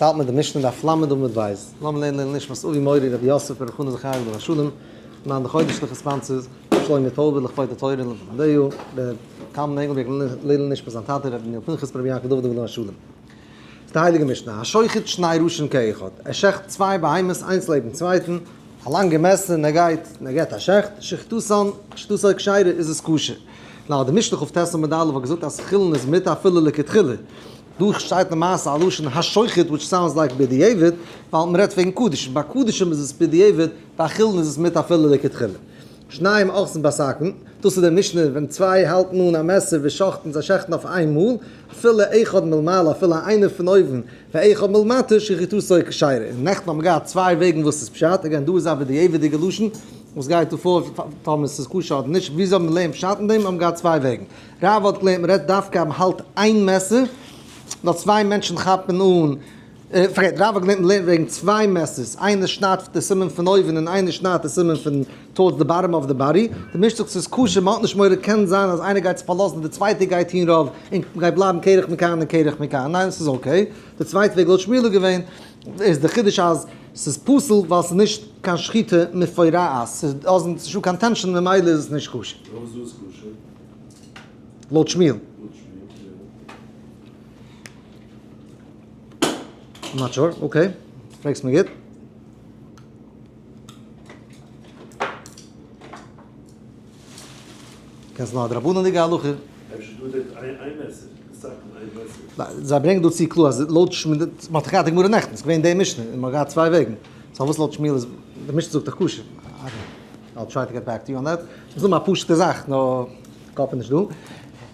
ס'האלט מיט די משנה דף ל' עמוד ב'. לאמיר לערנען לעילוי נשמת אבי מורי רבי יוסף בר' חנא זכרי' עליו השלום, למען די חודש'ליכע sponsors, שלומי טויבער לכבוד התורה ולמדעיו, ר' קלמן ענגלברעגט לעילוי נשמת זיין טאטע ר' דניאל פנחס בר' יעקב דוד עליו השלום. ס'איז די הייליגע משנה, השוחט שני ראשים כאחד, ער שעכט צוויי בהמות איינס לעבן צווייטן, א לאנגע מעסער און ער גייט און ער געט א שעכט, שחיטתן, שחיטתו כשרה איז עס כשר. נאר די משנה כ"ט עמוד א' האט געזאגט אז חולין איז מותר אפילו לכתחילה. דא שטייט למעשה א לשון השוחט which sounds like בדיעבד, ווייל מ'רעדט וועגן קדשים, ביי קדשים איז עס בדיעבד, ביי חולין איז עס מותר אפילו לכתחילה. שניים אוחזין בסכין, דאס איז די משנה ווען צוויי האלטן אן א מעסער ושוחטין זיי שעכטן אויף איין מאל, אפילו אחד מלמעלה אפילו איינער פון אויבן ואחד מלמטה שחיטתו כשרה, און נעכטן האבן מיר געהאט צוויי וועגן וואס איז פשט, again דא איז א בדיעבד'יגע לשון, וואס גייט דא פאר טאמער ס'איז כשר אדער נישט, וויאזוי מען לערנט פשט אין דעם האבן געהאט צוויי וועגן. רב האט געלערנט מ'רעדט דווקא אז מ'האלט איין מעסער, נאר צוויי מענטשן כאפן אן, פארקערט, רב האט געלערנט מ'לערנט וועגן צוויי מעסערס, איינער שניידט די סימן פון אויבן און איינער שניידט די סימן פון towards the bottom of the body, די משנה זאגט ס'איז כשר מ'האט נישט מורא קען זיין אז איינער גייט זיך פארלאזן די צווייטע גייט טון רוב און גייט בלייבן קרח מכאן און קרח מכאן, ניין ס'איז okay, די צווייטע וועג לויט שמואל איז געווען איז די חידוש אז ס'איז פסול ווייל ס'איז נישט קיין שחיטה מפורעת, ס'איז נישטא קיין tension ממילא איז עס נישט כשר. פארוואס דא איז כשר? לויט שמואל. לויט שמואל, יא. I'm not sure, okay. פרעגסט מיר גוט. קענסט נאר א דרבנן'דיגע הלכה. אפשר דא דערט איין מעסער, סאקן איין מעסער. זיי ברענגען דא צו קלאר אז לויט שמואל, מען האט דאך געהאט די גמרא נעכטן, ס'איז געווען די משנה, און מען האט געהאט צוויי וועגן. so פארוואס לויט שמואל איז, די משנה זאגט דאך כשר. I'll try to get back to you on that. ס'איז נאר א פשוט'ע זאך, נאר קאפ איז נישט דא.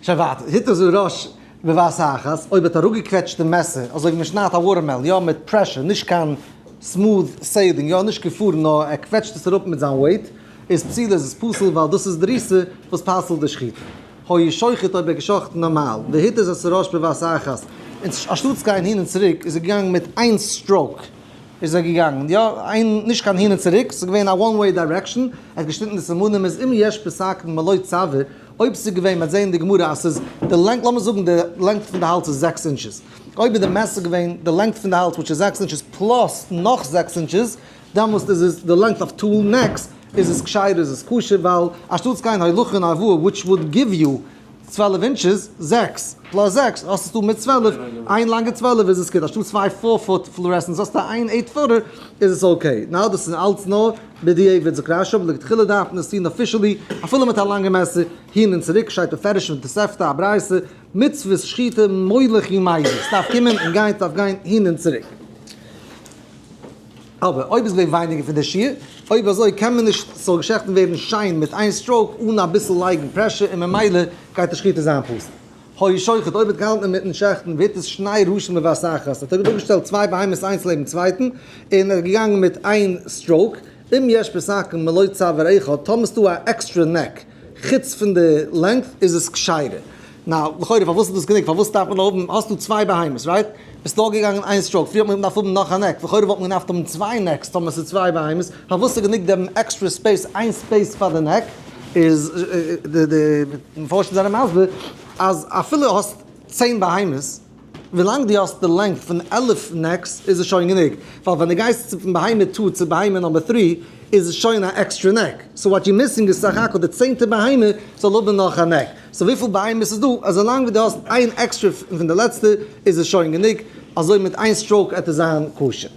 שוין ווייטער, התיזה הראש בבת אחת, אויב האט אראפגעקוועטשט די מעסער, אזוי ווי מ'שניידט א watermelon, יא מיט pressure, נישט קיין smooth sailing, יא נישט געפארן, נאר ער קוועטשט עס אראפ מיט זיין weight, איז פסולה איז עס פסול ווייל דאס איז דריסה וואס פסל'ט די שחיטה. היה שוחט אויב ער האט געשחט'ן נארמאל, והתיז את הראש בבת אחת, און אנשטאטס גיין הין און צוריק איז ער געגאנגען מיט איין stroke. איז ער געגאנגען, יא, איין, נישט קיין הין און צוריק, ס'איז געווען א one way direction, ער האט געשניטן די סימנים, איז אם יש בסכין מלא צוואר, אויב ס'איז געווען, מ'וועט זעהן אין די גמרא אז ס'איז די length, לאמיר זאגן די length פון די האלז איז זעקס inches, אויב איז די מעסער געווען די length פון די האלז which איז זעקס inches plus נאך זעקס inches, דעמאלסט איז עס די length of two necks, איז עס כשרה איז עס כשר, ווייל אנשטאטס גיין הולכה און הבאה which would give you 12 inches, זעקס plus זעקס, האסטו מיט 12, איין לאנגע 12 איז עס גוט, אנשטאט צוויי four foot fluorescents האסטו איין eight footer, איז עס okay. Now דאס איז אלץ נאר בדיעבד זאגט רש"י, אבער לכתחילה דארף מען עס טון officially, אפילו מיט א לאנגע מעסער, הין און צוריק, שטייט בפירוש אין תוספתא א ברייתא, מצוות שחיטה מוליך ומביא, ס'דארף קומען און גיין, ס'דארף גיין הין און צוריק. אבער אויב איז געווען ווייניגער פון די שיעור, אויב אזוי קען מען נישט ס'זאל געשעכטן ווערן שיין מיט איין stroke אן אביסל לייגן pressure און ממילא גייט די שחיטה זיין פסול. היה שוחט, אויב האט געהאלטן אינמיטן שעכטן ווערט עס שני ראשים בבת אחת, האט ער אפגעשטעלט צוויי בהמות איינס לעבן צווייטן און ער איז געגאנגען מיט איין stroke, אם יש בסכין מלא צוואר אחד, טאמער ס'דא א extra neck חוץ פון די length איז עס כשרה. Now, לכאורה פארוואס איז דאס גענוג? פארוואס דארף מען האבן, האסטו צוויי בהמות, right? ביסט נאר געגאנגען איין stroke, פריער האט מען געדארפט האבן נאך א neck, לכאורה וואלט מען געדארפט האבן צוויי necks טאמער ס'איז צוויי בהמות, פארוואס איז גענוג דעם extra space, איין space פאר די neck? איז די די מפרשים זענען מסביר אז אפילו האסט 10 בהמות, ווילאנג דו האסט די length פון 11 necks איז עס שוין גענוג, ווייל ווען דו גייסט פון בהמה two צו בהמה number three איז עס שוין א extra neck, so what you missing איז סך הכל די צענטע בהמה זאל האבן נאך א neck, so וויפיל בהמות איז דא, אז אזוי לאנג ווי דו האסט איין עקסטרע פון די לעצטע איז עס שוין גענוג, אזוי מיט איין stroke עט עס זיין כשר.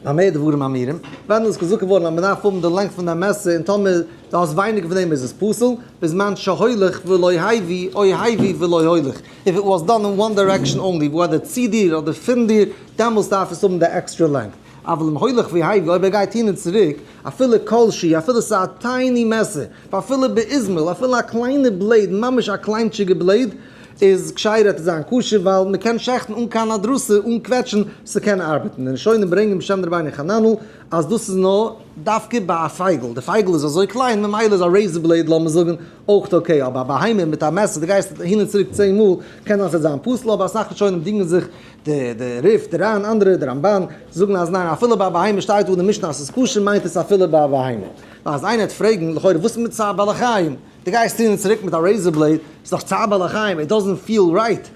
במה דברים אמורים, ווען איז געזאגט געווארן אז מען דארף האבן די length פון די מעסער און טאמער דו האסט ווייניגער פון דעם איז עס פסול, בזמן שהולך ולא הביא או הביא ולא הולך, if it was done in one direction only, whether צו דיר אדער פון דיר, דעמאלס דארף עס האבן די extra length. אבל אם הולך והביא, אויב ער גייט הין און צוריק, אפילו כל שהוא, אפילו ס'איז א tiny מעסער, ואפילו באיזמל, אפילו א קליינע blade, ממש א קליינטשיגע blade, איז כשרה צו זיין כשר ווייל מ'קען שעכטן אן קיין הדרסה, אן קוועטשן, ס'קען ארבעטן. און ראשונים ברענגען בשם רבינו חננאל אז דאס איז נאר דווקא ביי א פייגל, די פייגל איז אזוי קליין ממילא איז א razor blade לאמיר זאגן אויך okay, אבער א בהמה מיט א מעסער דו גייסט אהין און צוריק צען מאל קען זיין ס'וועט זיין פסול, אבער אסאך ראשונים דינגען זיך, די די ריף, די רן, אנדערע, די רמבן, זאגן אז ניין אפילו ביי א בהמה שטייט דא אין די משנה אז ס'איז כשר מיינט עס אפילו ביי א בהמה. ווייל אז איינער וועט פרעגן לכאורה וואס איז מיט צער בעלי חיים? דו גייסט הין און צוריק מיט א razor blade, ס'איז דאך צער בעלי חיים, it doesn't feel right.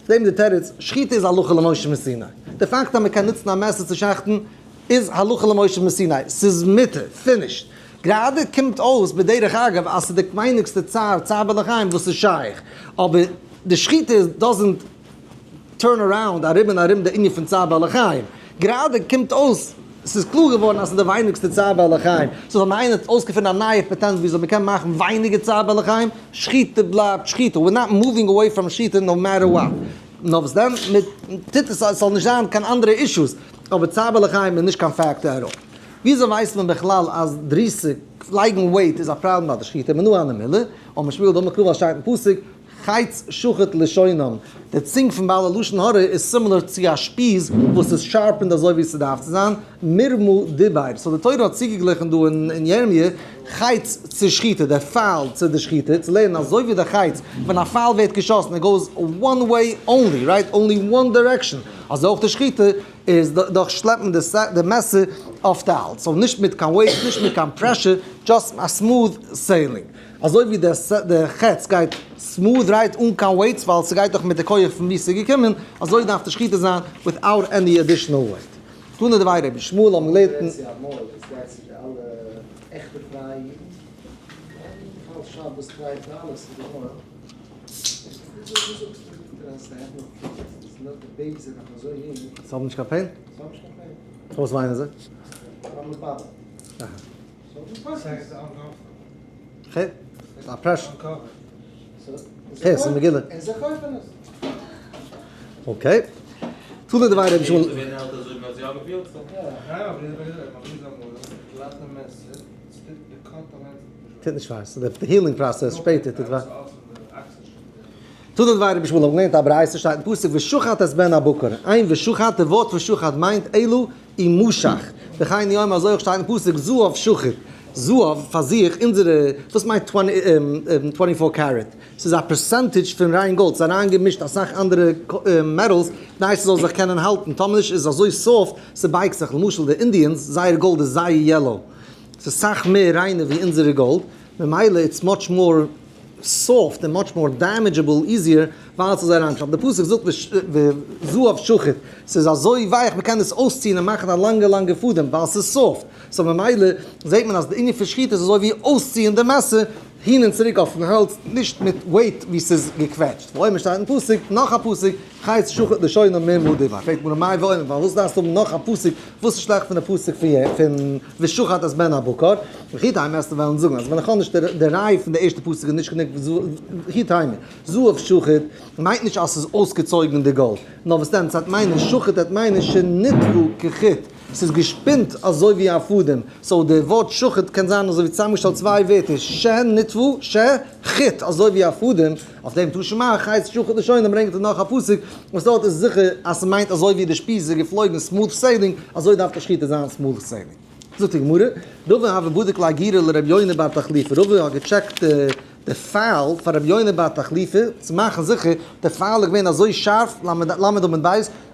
אויף דעם איז די תירוץ, שחיטה איז הלכה למשה מסיני. די פאקט אז מען קען נוצן א מעסער צו שעכטן איז הלכה למשה מסיני, ס'איז מותר, finished. גראדע קומט אויס בדרך אגב אז ס'איז די ווייניגסטע צער, צער בעלי חיים וואס איז שייך, אבער די שחיטה doesn't turn around ארום און ארום די ענין פון צער בעלי חיים. גראדע קומט אויס ס'איז קלאר געווארן אז ס'איז די ווייניגסטע צער בעלי חיים. סאו זאל מען איינער האט אויסגעפונען א נייע פאטענט וויאזוי מ'קען מאכן ווייניגער צער בעלי חיים, שחיטה בלייבט שחיטה, we're not moving away from שחיטה no matter what. נאר וואס דען, מ'טוט עס אז ס'זאל נישט זיין קיין אנדערע אישוס, אבער צער בעלי חיים איז נישט קיין factor at all. וויאזוי ווייסט מען בכלל אז דריסה, לייגן weight איז א פראבלעם ביי די שחיטה? מנא הני מילי, אמר שמואל דאמר קרא ווייל שטייט אין פסוק, חץ שוחט לשונם, די צונג פון בעלי לשון הרע איז similar צו א שפיז וואס איז sharpened אזוי ווי ס'דארף צו זיין, מרמה דיבר, so די תורה האט צוגעגליכן דא אין ירמיה חץ צו שחיטה, די פייל צו די שחיטה, צו לערנען אזוי ווי די חץ, ווען א פייל ווערט געשאסן it goes one way only, right? Only one direction, אזוי אויך די שחיטה איז דורך שלעפן די מעסער אויף די האלז, so נישט מיט קיין weight, נישט מיט קיין pressure, just א smooth sailing. אזוי ווי די חץ גייט smooth right אן קיין weights ווייל ס'גייט דאך מיט די כח פון ווי ס'איז געקומען, אזוי דארף די שחיטה זיין without any additional weight. תנא דבי רבי ישמעאל האבן געלערנט אין. צו א מוהל וואס גייט צו די אלע עכטע פרייע אידן, און בכלל שבת פרייע פאר אלעס איז די מוהל. וויאזוי זאגסטו זאגט ער אז זיי האבן נאך קינדער, ס'איז נאר די babies זענען נאך אזוי יונג. זיי האבן נישט קיין pain? זיי האבן נישט קיין pain. פארוואס וויינען זיי? ווייל מ'באדערט. אהא. Okay. תנא דבי רבי ישמעאל. טוט נישט וויי, ס'איז די healing process שפעטער טוט וויי. תנא דבי רבי ישמעאל האבן געלערנט א ברייתא שטייט אין פסוק ושחט את בן הבקר, איין ושחט, די ווארט ושחט מיינט אלא ומשך, וכן הוא אומר אזוי אויך שטייט אין פסוק זהב שחוט, זהב פאר זיך, אונזערע, וואס מיינט twenty four karat? ס'איז א percentage פון ריין גאלד, ס'איז אריינגעמישט אסאך אנדערע metals כדי ס'זאל זיך קענען האלטן, טאמער נישט איז אזוי soft ס'בייגט זיך, למשל די Indians זייער גאלד איז זייער yellow, ס'איז סאך מער ריינער ווי אונזערע גאלד, ממילא it's much more soft און much more damageable easier ווייל ס'איז אריינגעשטעלט. די פסוק זאגט וזהב שחוט, ס'איז אזוי ווייך מ'קען עס אויסציען און מאכן א לאנגע לאנגע פאדעם ווייל ס'איז soft, so ממילא זעט מען אז די ענין פון שחיטה איז אזוי ווי אויסציען די מעסער הין און צוריק אויפן האלז נישט מיט weight ווי ס'איז געקוועטשט. ואומר שטייט אין פסוק נאך א פסוק חץ שחוט לשונו מרמה דבר. פרעגט גמרא מאי ואומר פארוואס דארפסטו האבן נאך א פסוק וואס איז שלעכט פון די פסוק פון ושחט את בן הבקר? וכי תימא וועסטו וועלן זאגן אז ווען איך האב נישט די ראי' פון די ערשטע פסוק איז נישט גענוג וכי תימא זהב שחוט מיינט נישט אז ס'איז אויסגעצויגן די גאלד נאר וואס דען ס'האט מיינען שחוט האט מיינען שנטוו כחוט ס'איז געשפינט אזוי ווי א פאדעם so די ווארט שחוט קען זיין אזוי ווי צוזאמגעשטעלט צוויי ווערטער שנטוו ש חוט אזוי ווי א פאדעם אויף דעם תא שמע חץ שחוט לשונו ברענגט ער נאך א פסוק וואס דארט איז זיכער אז ס'מיינט אזוי ווי די שפיז איז געפלויגן smooth sailing אזוי דארף די שחיטה זיין smooth sailing. זאגט די גמרא, רבא הוה בדיק ליה גירא לרבי יונה בר תחליפא, רבא האט געטשעקט די פייל פאר רבי יונה בר תחליפא צו מאכן זיכער די פייל איז געווען אזוי שארף ל' עמוד ב'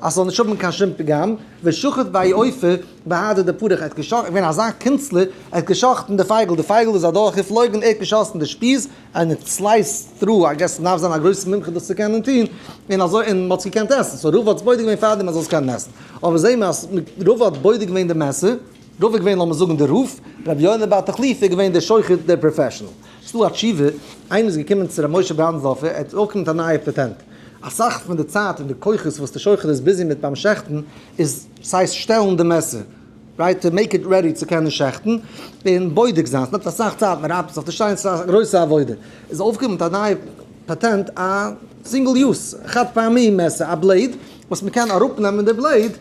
אז ס'זאל נישט האבן קיין שום פגם, ושחט ביה עופא בהדי דפרח, ער האט געשאכטן, געווען אזא קונצלער, ער האט געשאכטן די פייגל, די פייגל איז אדורך געפלויגן, ער האט געשאסן די שפיז, and it sliced through, I guess מ'דארף זיין א גרויסע מומחה דאס צו קענען טון, און אזוי און מ'האט עס געקענט עסן, so רבא האט עס בודק געווען פארדעם אז מ'זאל עס קענען עסן. אבער זעהן מיר אז רבא האט בודק געווען די מעסער, רבא איז געווען לאמיר זאגן דער רב, רבי יונה בר תחליפא איז געווען דער שוחט דער professional. ס'דא א תשובה, איינער איז געקומען צו ר' משה בראנדסדארפער, ער האט אויפגעקומען מיט א נייע פאטענט. אסאך פון די צייט און די כוחות וואס די שוחט איז busy מיט ביים שעכטן איז ס'הייסט שטעלן די מעסער, right to make it ready צו קענען שעכטן און בודק זיין, ס'נעמט אסאך צייט, מ'רייבט עס אויף די שטיין, ס'איז א גרויסע עבודה. איז אויפגעקומען מיט א נייע פאטענט א single use חד פעמי מעסער, א blade וואס מ'קען אראפנעמען די blade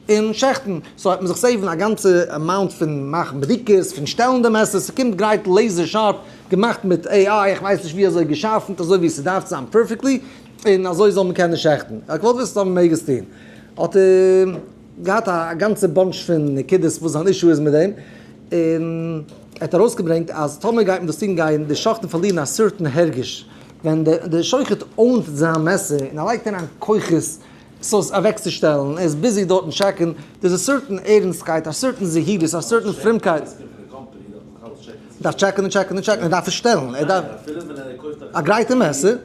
און שעכטן, so העט מען זיך save ן א גאנצע amount פון מאכן בדיקות, פון שטעלן די מעסער, ס'קומט גרייט laser sharp, געמאכט מיט AI, איך ווייס נישט ווי אזוי געשארפנט אזוי ווי ס'דארף צו זיין perfectly, און אזוי זאל מען קענען שעכטן. איך וואלט וויסן אויב מ'מעג עס טון. האט ער געהאט א גאנצע bunch פון נקודות וואס זיין issue איז מיט דעם, און ער האט ארויסגעברענגט אז טאמער גייט מען דאס טון גייען די שוחטים פארלירן א certain הרגש, ווען די שוחט own ט זיין מעסער און ער לייגט אריין כוחות סאיז אוועקצושטעלן, ער איז busy דארטן טשעקן, there's א certain ערנסטקייט, א certain זהירות, א certain פרומקייט. דארף טשעקן און טשעקן און טשעקן, ער דארף עס שטעלן, ער דארף א גרייטע מעסער.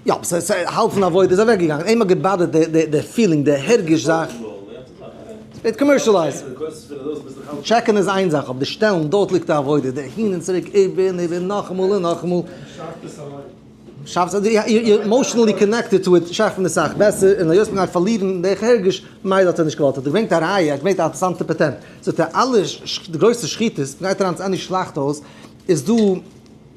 יא, ס'איז האלב פון עבודה איז אוועקגעגאנגען, אים האט געבאדערט די feeling, די הרגש זאך. ס'ווערט commercialized. טשעקן איז איין זאך, אבער די שטעלן, דארט ליגט די עבודה, די הין און צוריק, איבער און איבער, נאכאמאל און נאכאמאל. שאפט עס, you're emotionally connected to it, שאפט מען אסאך בעסער, און היות מ'גייט פארלירן די הרגש, מילא האט ער נישט געוואלט, האט ער געברענגט א ראיה, ער האט געברענגט א אינטערעסאנטע פאטענט, זאגט ער, אלע די גרויסע שחיטות, מ'גייט אריין צו any שלאכט הויז, איז דא,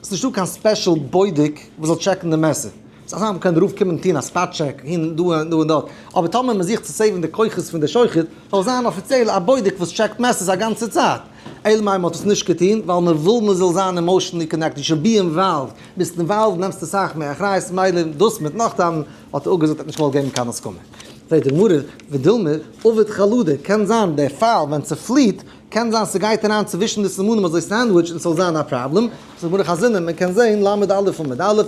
ס'איז נישטא קיין special בודק וואס זאל טשעקן די מעסער. ס'איז אזא מ'קען דערויף קומען טון א spot check הין דא און דא און דארט, אבער טאמער מ'זוכט צו save ן די כוחות פון די שוחט, זאל זיין אפיציעל א בודק וואס טשעקט מעסערס א גאנצע צייט. אלא מאי מ'האט עס נישט געטון ווייל מ'וויל מ'זאל זיין emotionally connected, you should be involved, ביסט involved נעמסטו אסאך מער אחריות, מילא דאס מיט נאך טעמים האט ער אפגעזאגט ער האט נישט געוואלט געבן קיין הסכמה. פרעגט די גמרא, ודילמא עביד חלודה, קען זיין דער פייל ווען ס'פליעט קען זיין ס'גייט אריין צווישן די סימנים אזוי sandwich און ס'זאל זיין א פראבלעם, זאגט גמרא חזינא מען קען זעהן ל' א' עמוד א'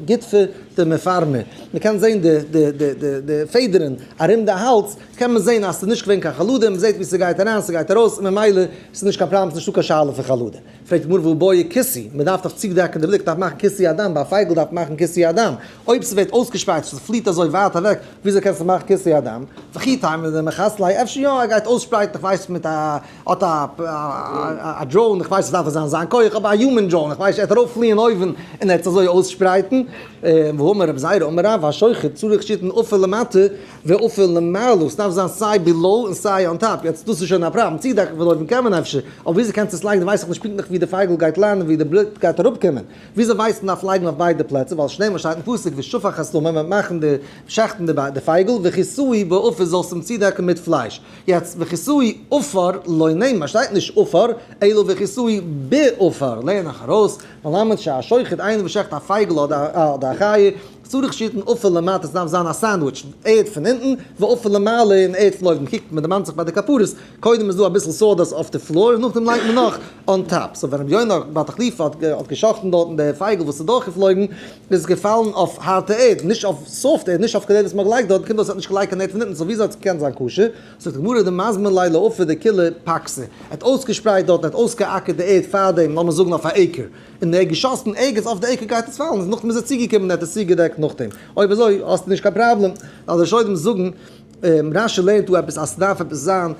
גיטפא דמפרמי, מען קען זעהן די די די די די פעדערן ארום די האלז קען מען זעהן אז ס'איז נישט געווען קיין חלודה, מען זעהט ווי ס'גייט אריין ס'גייט ארויס און ממילא ס'איז נישט קיין פראבלעם ס'איז נישטא קיין שאלה פון חלודה. פרעגט די גמרא והא בעי כיסוי, מען דארף דאך צודעקן די בליק, דארף מאכן כיסוי הדם, ביי א פייגל דארף מען מאכן כיסוי הדם, אויב ס'ווערט אויסגעשפרייט ס'פליט אזוי ווייט אוועק, וויאזוי קענסטו מאכן כיסוי הדם? וכי תימא דמכסי ליה, אפשר יא ער גייט אויסשפרייטן איך ווייס מיט א האט א א drone איך ווייס עס דארף זיין זיין כח אבער א human drone איך ווייס ער וועט ארויפפליען אויבן און ער וועט עס אזוי אויסשפרייטן, והאמר רבי זירא אמר רב השוחט צריך שיתן עפר למטה ועפר למעלה, ס'דארף זיין סיי below און סיי on top, יעצט דאס איז שוין א פראבלעם, צודעקן פון אויבן קען מען אפשר, אבער וויאזוי קענסטו עס לייגן ווייס איך נישט פונקטליך ווי די פייגל גייט לאנדן ווי די בלוט גייט אראפקומען, וויאזוי ווייסט מען דארף לייגן אויף ביידע פלעצער ווייל שנאמר שטייט אין פסוק ושפך את דמו מ'וועט מאכן די שעכטן די פייגל וכסהו בעפר זאלסט אים צודעקן מיט פלייש, יעצט וכסהו עפר לא נאמר שטייט נישט עפר אלא וכסהו בעפר לערן איך ארויס מלמד שהשוחט איינער וואס שעכט א פייגל אדער א חיה צריך שיתן עפר למטה עס דארף זיין א sandwich ערד פון אונטן ועפר למעלה און ערד פון אויבן קוקט מען דערמאנט זיך ביי די כפרות קודם איז דא אביסל sawdust אויף די floor און נאכדעם לייגט מען נאך on top so ווען רבי יונה בר תחליפא האט געשאכטן דארטן די פייגל וואס איז דורכגעפלויגן איז עס געפאלן אויף הארטע ערד נישט אויף soft ערד נישט אויף כדי וואס מען האט געלייגט דארט קומט אויס ער האט נישט געלייגט קיין ערד פון אונטן so וויאזוי האט עס געקענט זיין כשר זאגט די גמרא דמזמין ליה לעפר דכוליה פקתא ער האט אויסגעשפרייט דארטן ער האט אויסגעאקערט די ערד פארדעם לאמיר זאגן אויף א acre און ער האט געשאסן ערגעץ אויף די acre גייט עס פאלן, איז נאכדעם איז ער צוגעקומען און ער האט עס צוגעדעקט נאכדעם, אויב אזוי האסטו נישט קיין פראבלעם, ווייל די ראשונים זאגן, רשי לערנט דא עפעס אז ס'דארף עפעס זיין,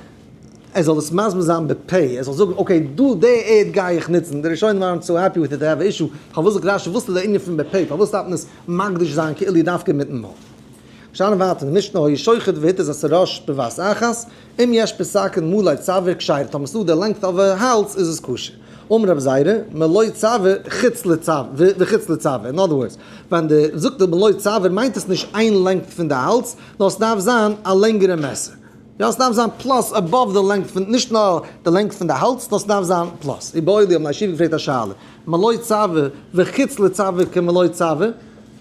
ער זאל עס מסביר זיין בפה, ער זאל זאגן okay דא די ערד גיי איך נוצן, די ראשונים aren't so happy with it, they have issue, פארוואס זאגט רשי וואס איז די ענין פון בפה, פארוואס דארף מען עס מקדיש זיין כאילו דווקא מיטן מויל. שטייען ווייטער אין די משנה היה שוחט והתיז את הראש בבת אחת, אם יש בסכין מלא צוואר כשרה, טאמער ס'דא די length אוו א האלז איז עס כשר. אמר רב זירא, מלא צוואר חוץ לצוואר, וחוץ לצוואר, אין other words, ווען די זאגט די מלא צוואר מיינט עס נישט איין length פון די האלז, נאר ס'דארף זיין א לענגערע מעסער. יא ס'דארף זיין plus above די length פון, נישט נאר די length פון די האלז, נאר ס'דארף זיין plus. איבעיא להו האבן די ישיבה געפרעגט א שאלה, מלא צוואר וחוץ לצוואר כמלא צוואר,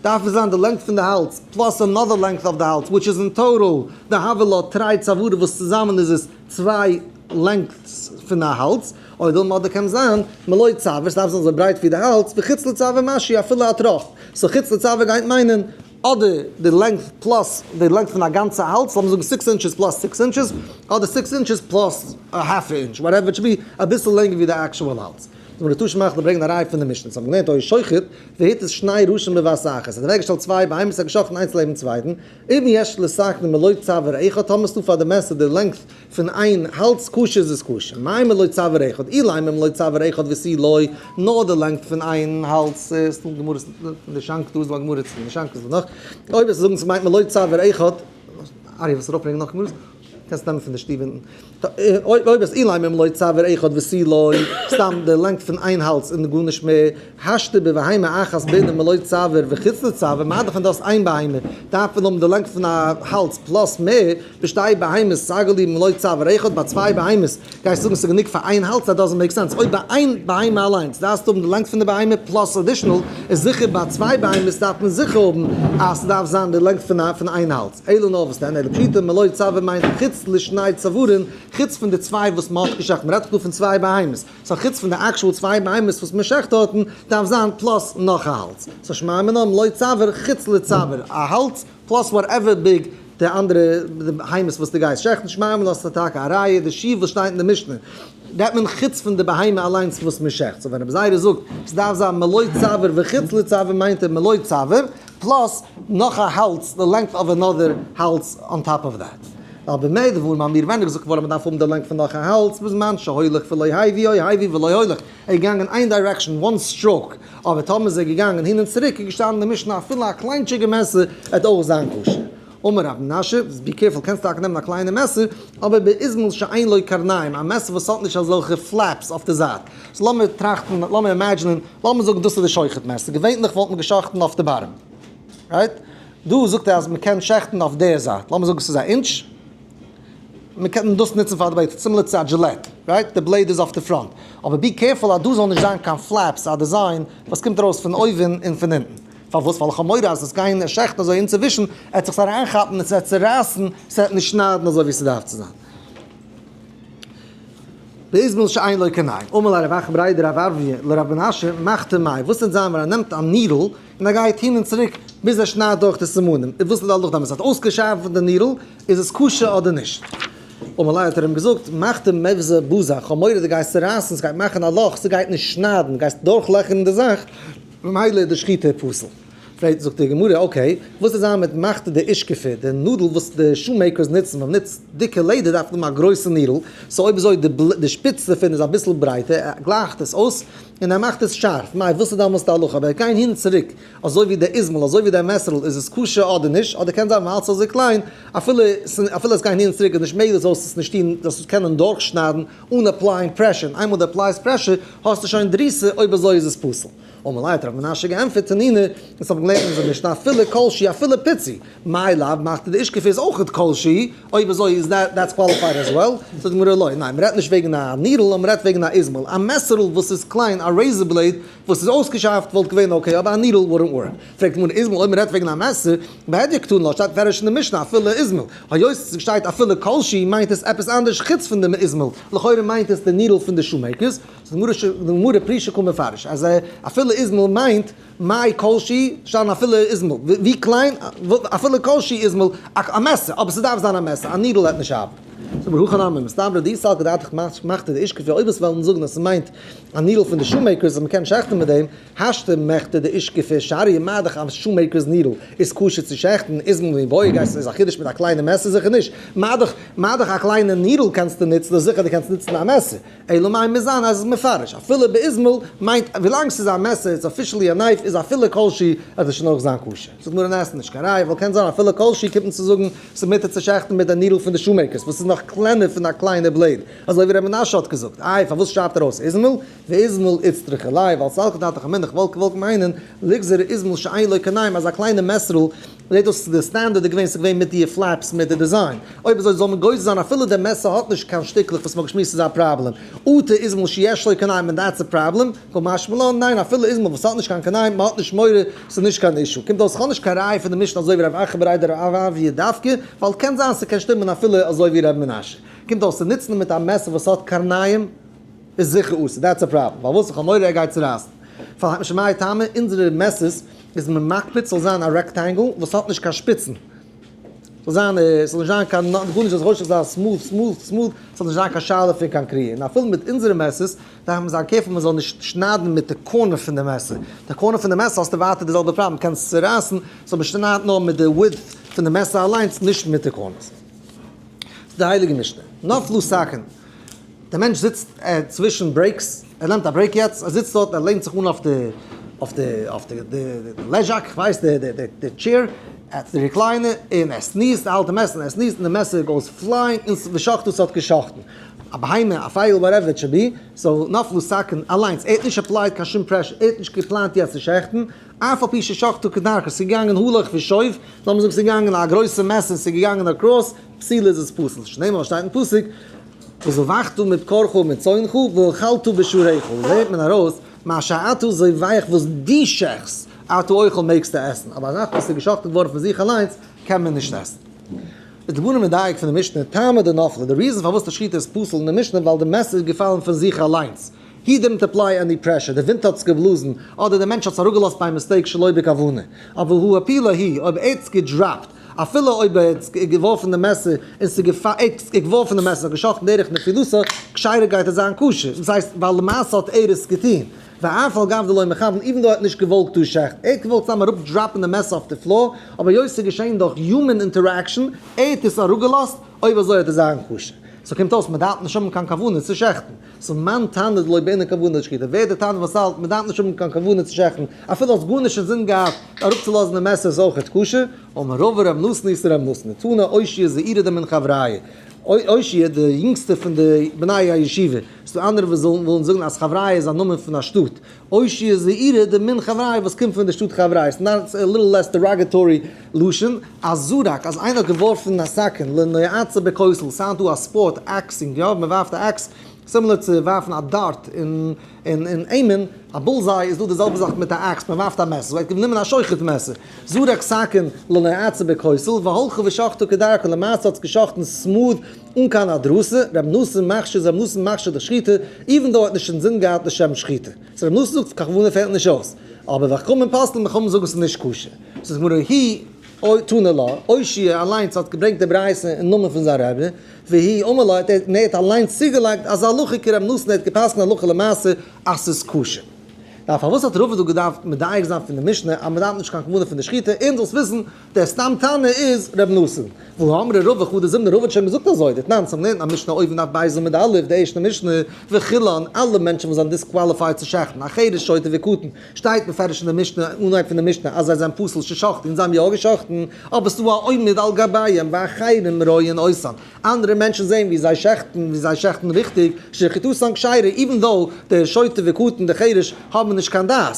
דארף עס זיין די length פון די האלז plus another length אוו די האלז which איז אין total דהוה לה תרי צוארי וואס צוזאמען איז עס צוויי lengths פון א האלז, או דילמא אדער קען זיין מלא צוואר עס דארף זיין אזוי ברייט ווי די האלז וחוץ לצוואר משהו אפילו א טראפ, so חוץ לצוואר גייט מיינען אדער די length plus די length פון א גאנצע האלז לאמיר זאגן six inches plus six inches אדער six inches plus א half inch whatever it should be אביסל לענגער ווי די actual האלז. זאל מען די טאש מאכן און ברענגען א ראיה פון די משנה. זיי האבן געלערנט היה שוחט והתיז שני ראשים בבת אחת. ער האט אוועקגעשטעלט צוויי בהמות און געשאכטן איינס לעבן צווייטן. אם יש לסכין מלא צוואר אחד, טאמער ס'דא פאר די מעסער די length פון איין האלז כשר איז עס כשר. מאי מלא צוואר אחד? אילימא מלא צוואר אחד ותו לא, נאר די length פון איין האלז. ס'איז דא גמרות אין די שאנק דא איז דא א גמרא אין די שאנק איז דא נאך. אויב וועסטו זאגן ס'מיינט מלא צוואר אחד, ארי וועסט ארויפברענגען נאך גמרות? קענסט נעמען פון די שטוב אונטן. אויב איז אילימא מלא צוואר אחד ותו לא, סתם די length פון איין האלז און גארנישט מער, השתא בבהמה אחת בעינן מלא צוואר וחוץ לצוואר, מה דאך ווען דו האסט איין בהמה, דארף מען האבן די length פון א האלז plus מער, בשתי בהמות סגי להו מלא צוואר אחד, ביי צוויי בהמות גייסטו זאגן ס'איז גענוג פאר איין האלז, that doesn't make sense, אויב ביי איין בהמה אליינס דארפסטו האבן די length פון די בהמה plus additional, איז זיכער ביי צוויי בהמות דארף מען זיכער האבן אז ס'דארף זיין די length פון איין האלז. אלא נאר וואס דען, אלא פשיטא מלא צוואר מיינט חוץ לשני צווארין, חוץ פון די צוויי וואס מען האט געשעכט, מען רעדט דאך דא פון צוויי בהמות, so חוץ פון די actual צוויי בהמות וואס מען שעכט דארטן, דארף זיין plus נאך א האלז, so שמע מינה מלא צוואר חוץ לצוואר, א האלז plus whatever big די אנדערע בהמות וואס דו גייסט שעכטן, שמע מינה האסטו טאקע א ראיה, די שיעור וואס שטייט אין די משנה רעדט מען חוץ פון די בהמה אליינס וואס מען שעכט, so ווען רבי זירא זאגט ס'דארף זיין מלא צוואר וחוץ לצוואר מיינט ער מלא צוואר. plus נאך א האלץ, the length of another האלץ on top of that. ווייל במה דברים אמורים ווען איז געזאגט געווארן מ'דארף האבן די length פון נאך א האלץ, בזמן שהולך ולא הביא או הביא ולא הולך, ער איז געגאנגען איין direction, one stroke, אבער טאמער איז ער געגאנגען הין און צוריק איז געשטאנען אין די משנה אפילו א קליינטשיגע מעסער וועט אויך זיין כשר. אמר רב מנשה, be careful קענסט טאקע נעמען א קליינע מעסער, אבער באיזמל שאין לו קרניים, א מעסער וואס האט נישט אזעלכע flaps אויף די זייט. so לאמיר טראכטן, לאמיר imagine ען, לאמיר זאגן דאס איז די שוחט מעסער, געווענליך וואלט מען געשחט'ן אויף די bottom, right? דא זאגט ער אז מען קען שעכטן אויף דער זייט, לאמיר זאגן ס'איז א אינטש, מען קען דאס נוצן פאר די blade, similar צו א Gillette, right? די blade איז אויף די front, אבער be careful אז דא זאל נישט זיין קיין flaps, א design וואס קומט ארויס פון אויבן און פון אונטן. פארוואס? ווייל איך האב מורא אז עס גייען שעכטן אזוי אינצווישן, עט זיך עס אריינכאפן און ס'וועט צורייסן, ס'וועט נישט שניידן אזוי ווי ס'דארף צו זיין. באיזמל שאין לו קרניים. אמר ליה רב אחא בריה דרב אבויה לרב מנשה, מחתא מאי, וואס וועט זיין ווען ער נעמט א needle און ער גייט הין און צוריק ביז ער שניידט דורך די סימנים, איז וואס איז די הלכה דעמאלטס? האט אויסגעשארפנט די needle, איז עס כשר אדער נישט? אמר ליה האט ער אים געזאגט, מחתא מיבזא בזא, איך האב מורא דו גייסט צורייסן, ס'גייט מאכן א לאך, ס'גייט נישט שניידן, גייסט דורכלעכערן די זאך, ממילא איז די שחיטה פסול. פרעגט זאגט די גמרא, okay, וואס איז זיין מיט מחתא דאושכפי, די נאדל וואס די shoemakers נוצן, ווען מ'נוצט דיקע לעדער דארף מען האבן א גרויסע needle, so אויב אזוי די שפיץ דערפון איז אביסל ברייטער, ער גלייכט עס אויס און ער מאכט עס שארף, מאי וואס איז דאמאלס די הלכה, אבער גיין הין און צוריק אזוי ווי די איזמל אזוי ווי די מעסערל איז עס כשר אדער נישט, אדער קען זיין ווייל ס'איז אזוי קליין, אפילו אפילו עס גיין הין און צוריק איז נישט מעגליך זאלסט עס נישט טון, זאלסט עס קענען דורכשניידן אן apply ען pressure, און איינמאל דו apply סט pressure האסטו שוין דריסה, אויב אזוי איז עס פסול. אמר ליה האט רב מנשה געענטפערט תנינא, אונז האבן געלערנט אין אונזער משנה אפילו כל שהוא אפילו פיצי, מאי לאו מחתא דאושכפי איז אויכעט כל שהוא, אויב אזוי איז that's qualified as well, זאגט די גמרא לא, ניין מ'רעדט נישט וועגן א needle נאר מ'רעדט וועגן א איזמל, א מעסערל וואס איז קליין א razor blade וואס איז אויסגעשארפט וואלט געווען okay אבער א needle wouldn't work, פרעגט די גמרא איזמל אויב מ'רעדט וועגן א מעסער, בהדיא קתני לה שטייט מפורש אין די משנה אפילו איזמל, היות ס'שטייט אפילו כל שהוא מיינט עס עפעס אנדערש חוץ פון דעם איזמל, לכאורה מיינט עס די needle פון די shoemakers, זאגט די גמרא פרישא קא מפרש אז אפילו איזמל מיינט מאי כל שהוא שטאנען אפילו איזמל ווי קליין אפילו כל שהוא איזמל א מעסער אבער ס'דארף זיין א מעסער א needle וועט נישט ארבעטן. זאגט מר הכי נמי מסתברא דאי סלקא דעתך מחתא דאושכפי אויב עס וועלן זאגן אז ס'מיינט א needle פון די shoemakers אז מ'קען שעכטן מיט דעם השתא מחתא דאושכפי שריא מה דאך א shoemaker's needle איז כשר צו שעכטן איזמל מיבעיא גייסט איז א חידוש מיט א קליינע מעסער זיכער נישט מה דאך מה דאך א קליינע needle קענסטו נוצן איז זיכער דו קענסט נוצן א מעסער אלא מאי מוז זיין אז עס איז מפרש אפילו באיזמל מיינט ווילאנג ס'איז א מעסער it's officially א knife איז אפילו כל שהוא אז עס שוין אויך זיין כשר. זאגט מרן עס איז נישט קיין ראיה ווייל קען זיין אפילו כל שהוא קומט מען צו זאגן ס'איז מותר צו שעכטן מיט די needle פון די shoemakers וואס איז נאך קלענער פון א קליינע blade אזוי ווי ר' מנשה האט געזאגט איי פארוואס שרייבט ער אויס איזמל ואיזמל איצטריכא ליה ווייל סלקא דעתך אמינא כ'וואלט געוואלט מיינען ליגזר איזמל שאין לו קרניים אז א קליינע מעסערל זעט אויס די סטענדערד איז געווען ס'איז געווען מיט די flaps מיט די design, אויב אזוי זאל מען גוזר זיין אפילו די מעסער האט נישט קיין שטיקלעך וואס מ'האט געשמועסט איז א פראבלעם, אטו איזמל שיש לו קרניים און that's a problem, קא משמע לן ניין אפילו איזמל וואס האט נישט קיין קרניים מ'האט נישט מורא ס'איז נישט קיין issue, קומט אויס כ'האב נישט קיין ראיה פון די משנה אזוי ווי רב אחא בריה דרב אבויה דווקא, ווייל קען זיין ס'קען שטימען אפילו אזוי ווי ר' מנשה. קומט אויס צו נוצן מיט א מעסער וואס האט קרניים איז זיכער אסור, that's a problem, ווייל וואס איך האב מורא ער גייט צורייסן. פאר שמאי טעמא, אונזערע מעסערס איז מען מקפיד ס'זאל זיין א rectangle וואס האט נישט קיין שפיצן, ס'זאל זיין ס'זאל נישט זיין קיין גארנישט זאל זיך זיין smooth smooth smooth, ס'זאל נישט זיין קיין שאלה פון קיין קריעה, און אפילו מיט אונזערע מעסערס דארף מען זיין careful מען זאל נישט שניידן מיט די corner פון די מעסער, די corner פון די מעסער האסטו ווייטער די זעלבע פראבלעם קענסט צורייסן, so מען שניידט נאר מיט די width פון די מעסער אליינס נישט מיט די corners. די הייליגע משנה, נפלו סכין. דער מענטש זיצט צווישן breaks, ער נעמט א break יעצט, ער זיצט דארט, ער לענט זיך אן אויף די, אויף די, אויף די, די לעזשאק, איך ווייס, די, די, די chair, ער האט די recliner, און ער sneeze ט, ער האלט די מעסער און ער sneeze ט, און די מעסער goes flying, און ושחטו ס'האט געשאכטן. א בהמה, א פייגל, whatever it should be, so נפלו סכין אליינס, ער האט נישט applied קיין שום pressure, ער האט נישט געפלאנט יעצט צו שעכטן, אף על פי ששחטו כדרכו, ס'איז געגאנגען הלוך ושוב, לאמיר זאגן ס'איז געגאנגען א גרויסע מעסער, ס'איז געגאנגען across, פסולה איז עס פסול, שנאמר שטייט אין פסוק, וזבחת מבקרך ומצאנך ואכלת בשעריך, לערנט מען ארויס, מה שאתה זובח וואס דו שעכסט, אתה אוכל מעגסטו עסן, אבער א זאך וואס איז געשאכטן געווארן פון זיך אליינס קען מען נישט עסן. איז די גמרא מדייק פון די משנה, טעמא דנפלה, די reason פארוואס די שחיטה איז פסול אין די משנה ווייל די מעסער איז געפאלן פון זיך אליינס, he didn't apply any pressure, די ווינט האט עס געבלאזן, אדער די מענטש האט עס אראפגעלאזט by mistake שלא בכוונה, אבל הוא הפילה היא, אויב ער האט עס געדראפט, אפילו אויב ער האט געווארפן די מעסער און ס'איז געווארפן די מעסער און געשאכטן דרך נפילתו, כשרה גייט עס זיין כשר, דאס הייסט ווייל למעשה האט ער עס געטון. ואף על גב דלא מכוון, even though ער האט נישט געוואלט דא שעכטן, ער האט געוואלט סתם אראפ drop ן די מעסער אויף די floor, אבער היות ס'איז געשען דורך human interaction, ער האט עס אראפגעלאזט, אויב אזוי האט עס זיין כשר. so קומט אויס מ'דארף נישט האבן קיין כוונה צו שעכטן. so מאן תנא דלא בעינן כוונה לשחיטה, ווער דער תנא וואס האלט מ'דארף נישט האבן קיין כוונה צו שעכטן, אפילו האסט גארנישט אינזין געהאט אראפצולאזן די מעסער איז אויכעט כשר, אמר רבא רב נתן איסר רב נתן, תנא אושעיא זעירא דמן חבריא, אושעיא די יונגסטע פון די בני הישיבה, ס'דא אנדערע וואס ווילן זאגן אז חבריא איז א נאמען פון א שטאט, אושעיא זעירא דמן חבריא וואס קומט פון די שטאט חבריא, it's not a little less derogatory לשון, אז זרק אז איינער האט געווארפן א סכין לנועצה בכותל, ס'היינט דא א ספארט axing יא מ'ווארפט א axe, similar צו ווארפן א dart און און aim ען א bullseye איז דא די זעלבע זאך מיט א axe מען ווארפט א מעסער, so ער האט גענומען א שוחט מעסער, זרק סכין לנועצה בכותל והלכה ושחטה כדרכה למעשה האט עס געשחטן smooth אן קיין הדרסה, ר' נתן מכשיר איז ר' נתן מכשיר די שחיטה even though ער האט נישט אינזין געהאט לשם שחיטה, so ר' נתן זאגט קיין כוונה פעלט נישט אויס, אבער וחכמים פוסלין חכמים זאגן ס'איז נישט כשר, זאגט די גמרא היא תנא לה, אושעיא אליינס האט געברענגט די ברייתא אין נאמען פון זיין רבי, והוא אמר לה, און ער האט אליינס צוגעלייגט אז הלכה כר' נתן, ער האט גע'פסק'נט הלכה למעשה אז ס'איז כשר. דארף פארוואס האט רבא דא געדארפט מדייק זיין פון די משנה אז מ'דארף נישט קיין כוונה פון די שחיטה, און זאלסט וויסן דער סתם תנא איז ר' נתן. והא אמרה רבא חדא זימנא רבא האט שוין געזאגט אזוי, דתנן צום לערנען א משנה אויבן דף בית עמוד א', די ערשטע משנה, וכולן, אלע מענטשן וואס זענען disqualified צו שעכטן, א חרש שוטה וקטן, שטייט מפרש אין די משנה, אנהייב פון די משנה, אז זיי זענען פסול ששחטו און זיי האבן יא געשחטן, אבער ס'דא א עומד על גביהם ואחרים רואין אותן, אנדערע מענטשן זעען ווי זיי שעכטן, ווי זיי שעכטן ריכטיג, שחיטתן כשרה, even though די שוטה וקטן, די חרש, האבן נישט קיין דעת.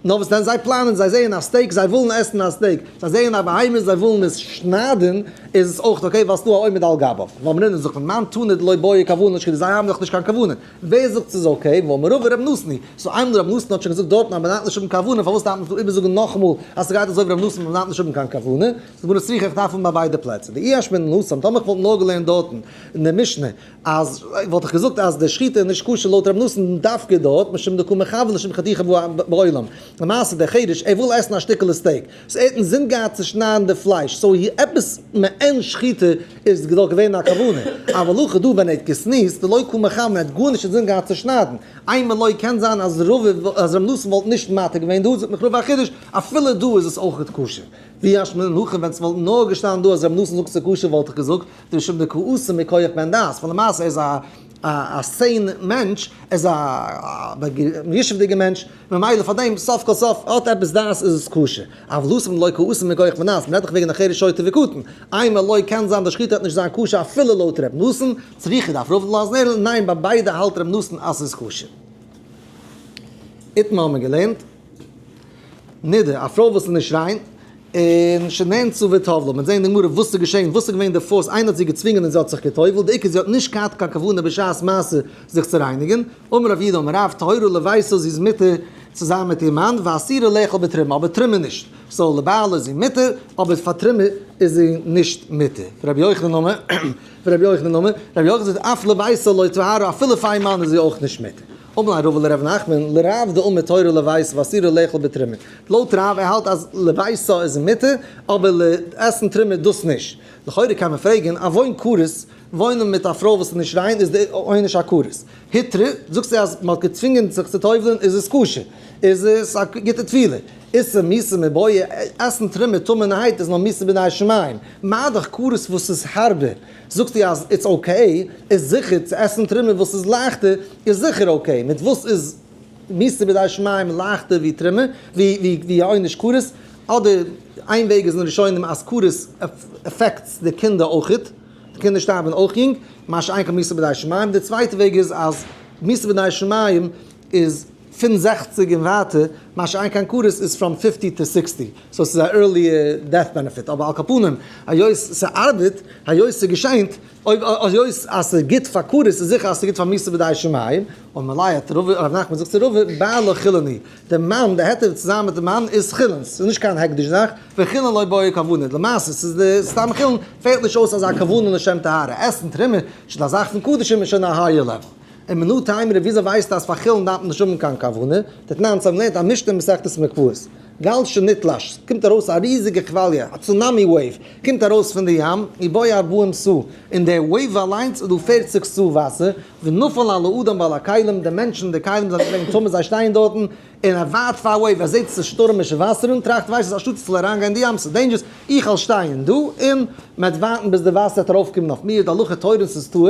נאר וואס דען זיי פלאנען, זיי זעען א steak, זיי ווילן עסן א steak, זיי זעען א בהמה, זיי ווילן עס שניידן, איז עס אויך okay ווייל ס'דא א עומד על גביו. ואמרינן זאגט מען, מאן תנא דלא בעי כוונה לשחיטה, זיי האבן דאך נישט קיין כוונה. ווער זאגט ס'איז okay? ואמר רבא רב נתן היא. so איינמאל רב נתן האט שוין געזאגט דארטן אז מ'דארף נישט האבן כוונה, פארוואס דארף מען דא איבערזאגן נאכאמאל אז ס'גייט אזוי ווי רב נתן אז מ'דארף נישט האבן קיין כוונה? זאגט די גמרא צריכא איך דארף האבן ביי ביידע פלעצער. דאי אשמעינן התם, טאמער כ'וואלט נאר געלערנט דארטן אין די משנה אז וואלט איך געזאגט אז די שחיטה איז נישט כשר לויט רב נתן דווקא דארט משום דקא מכוון לשם חתיכה בעולם. למעשה דער חרש ער וויל עסן א שטיקעלע steak, so ער האט אינזין געהאט צו שניידן די פלייש, so עפעס מעין שחיטה איז דאך געווען א כוונה, אבל הכא דא ווען ער האט גע sneeze ט דלא קא מכוון ער האט גארנישט אינזין געהאט צו שניידן, אימא לא קען זיין אז רב אז רב נתן וואלט נישט מתיר געווען דא, זאגט מיך רבא א חידוש, אפילו דא איז עס אויכעט כשר. ואי אשמעינן הכא ווען ס'וואלט נאר געשטאנען דא אז רב נתן זאגט ס'איז כשר וואלט איך געזאגט דמשום דקא אתי מכח בן דעת, ווייל למעשה ער איז א א sane מענטש, ער איז א מיושב'דיגער מענטש, ממילא פאר דעם סוף כל סוף האט עפעס דעת איז עס כשר. אבל התם דלא קא אתי מכח בן דעת, מ'רעדט דאך וועגן א חרש שוטה וקטן. אימא לא קען זיין די שחיטה וועט נישט זיין כשר אפילו לויט ר' נתן, צריכא דארף רב לאזן הערן, ניין ביי ביידע האלט ר' נתן אז ס'איז כשר. איתמר האט מען געלערנט. נידה, א פרוי וואס איז נישט ריין, און שנאנסה וטבלה, מ'וועט זען אין די גמרא וואס איז געשען, וואס איז געווען די force, איינער האט זי געצווינגען און זי האט זיך גע'טובל'ט, די עיקר זי האט נישט געהאט קיין כוונה בשעת מעשה זיך צו רייניגן, אמר רב יהודה אמר רב, טהורה לביתה זי איז מותר צו זיין מיט איר מאן, ואסורה לאכול בתרומה, אבער תרומה נישט, so לבעלה איז זי מותר, אבער פאר תרומה איז זי נישט מותר. רבי יוחנן אמר, רבי יוחנן אמר, רבי יוחנן זאגט אף לביתה לא טהרה, אפילו פאר איר מאן איז זי אויך נישט מותר. אמר ליה רבא לרב נחמן, לרב דאמר טהורה לביתה ואסורה לאכול בתרומה. לויט רב, ער האלט אז לביתה איז מותר, אבער עסן תרומה דאס נישט. לכאורה קען מען פרעגן, עוון כרת, וואוינען מיט א פרוי וואס איז נישט ריין איז די עונש א כרת. הותרה, זאגסטו אז מען האט געצווינגען זיך צו טובל'ען איז עס כשר, איז עס א גוטע טבילה. איסור מיתה מיבעיא, עסן תרומה טמא'נערהייט איז נאר מיתה בידי שמים. מה דאך כרת וואס איז הארבער, זאגסטו אז it's okay, איז זיכער צו עסן תרומה וואס איז לייכטער איז זיכער okay, מיט וואס איז מיתה בידי שמים לייכטער ווי תרומה, ווי א עונש כרת, אדער איין וועג איז אין ראשונים אז כרת affect ס די קינדער אויכעט, די קינדער שטארבן אויך יונג, מה שאין כן מיתה בידי שמים, די צווייטע וועג איז אז מיתה בידי שמים איז פון 60 און ווייטער, מה שאין כן כרת איז from 50 to 60, so ס'איז א early death benefit, אבער על כל פנים, היות ס'ארבעט, היות ס'געשענט, אויב היות אז ס'איז גוט פאר כרת איז זיכער אז ס'איז גוט פאר מיתה בידי שמים, אמר ליה האט ר' נחמן זאגט צו רבא, בעלה חולין הוא, די מאן, די היתר צו זיין מיט די מאן איז חולין, ס'איז נישט קיין הקדש זאך, וחולין לא בעי כוונה, למעשה ס'איז די סתם חולין, פעלט נישט אויס אזא כוונה לשם טהרה, עסן תרומה, שוין א זאך פון קדשים איז שוין א higher level. און מנא תימרא וויאזוי ווייסטו אז פאר חולין דארף מען נישט האבן קיין כוונה? דתנן, אונז האבן געלערנט א משנה אין מסכת מקוואות. גל שנתלש, ס'קומט ארויס א ריזיגע כוואליע, א tsunami wave, קומט ארויס פון די ים, ובו ארבעים סאה, אין די wave אליינס איז דא 40 סאה וואסער, ונפל על האדם ועל הכלים, די מענטשן און די כלים זענען געווען טמא, זיי שטייען דארטן, און ער ווארט פאר א wave, ער זעט ס'איז שטורמישע וואסערן, טראכט ווייסט וואס, אנשטאט איך זאל אריינגיין אין די ים, ס'איז dangerous, איך וועל שטיין דא, און מ'וועט ווארטן ביז די וואסער וועט ארויפקומען אויף מיר, די הלכה תורה ס'איז טהור,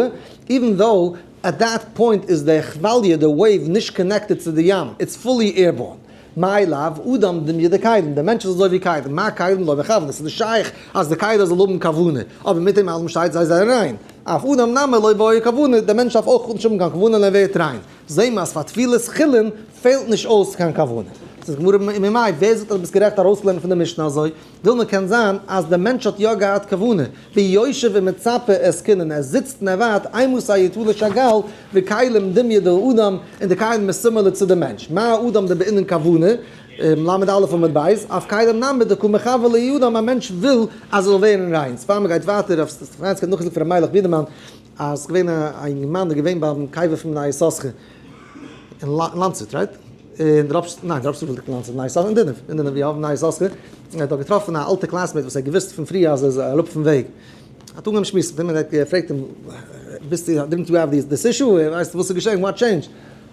even though at that point איז די כוואליע, די wave, נישט connected צו די ים, it's fully airborne. מאי לאו אדם דומיא דכלים, דער מענטש איז אזוי ווי כלים, מה כלים לא מכוון, עס איז נישט שייך אז די כלי זאל האבן כוונה, אבער מיט דעם אלעם שטייט זיי זענען ריין. אף אדם נמי לא בעי כוונה, דער מענטש דארף אויך נישט האבן קיין כוונה און ער ווערט ריין. זעהן מיר אז פאר טבילת חולין פעלט נישט אויס קיין כוונה. זאגט די גמרא ממאי, ווער זאגט אז דו ביסט גערעכט ארויסצולערנען פון די משנה אזוי? דילמא קען זיין אז דער מענטש האט יא געהאט כוונה, ויושב ומצפה עסקינן, ער זיצט און ער ווארט, אימתי יתלש הגל, וכלים דומיא דאדם, און די כלים איז similar צו די מענטש, מה אדם דבעינן כוונה, ל' עמוד ב', אף כלים נמי דקא מכוון להו אדם, א מענטש וויל אז ער זאל ווערן ריין. פאר מען גייט ווייטער, רב סטעפאנסקי האט נאכגעזאגט פון ר' מיילעך בידערמאן, אז ס'איז געווען א אינגערמאן איז געווען ביים קבר פון בני יששכר אין לאנצוט, right? אין דראפס, ניין דראפס איז נישט אין לאנצוט, בני יששכר אין דינוב, אין דינוב יא, בני יששכר, ער האט דארט געטראפן א אלטע classmate וואס ער האט געוואוסט פון פריער אז ער איז אראפ פון וועג, האט אנגעהויבן שמועסן מיט אים און ער האט געפרעגט אים, ביסטו, didn't you have this issue, ווייסטו וואס איז געשען, what changed?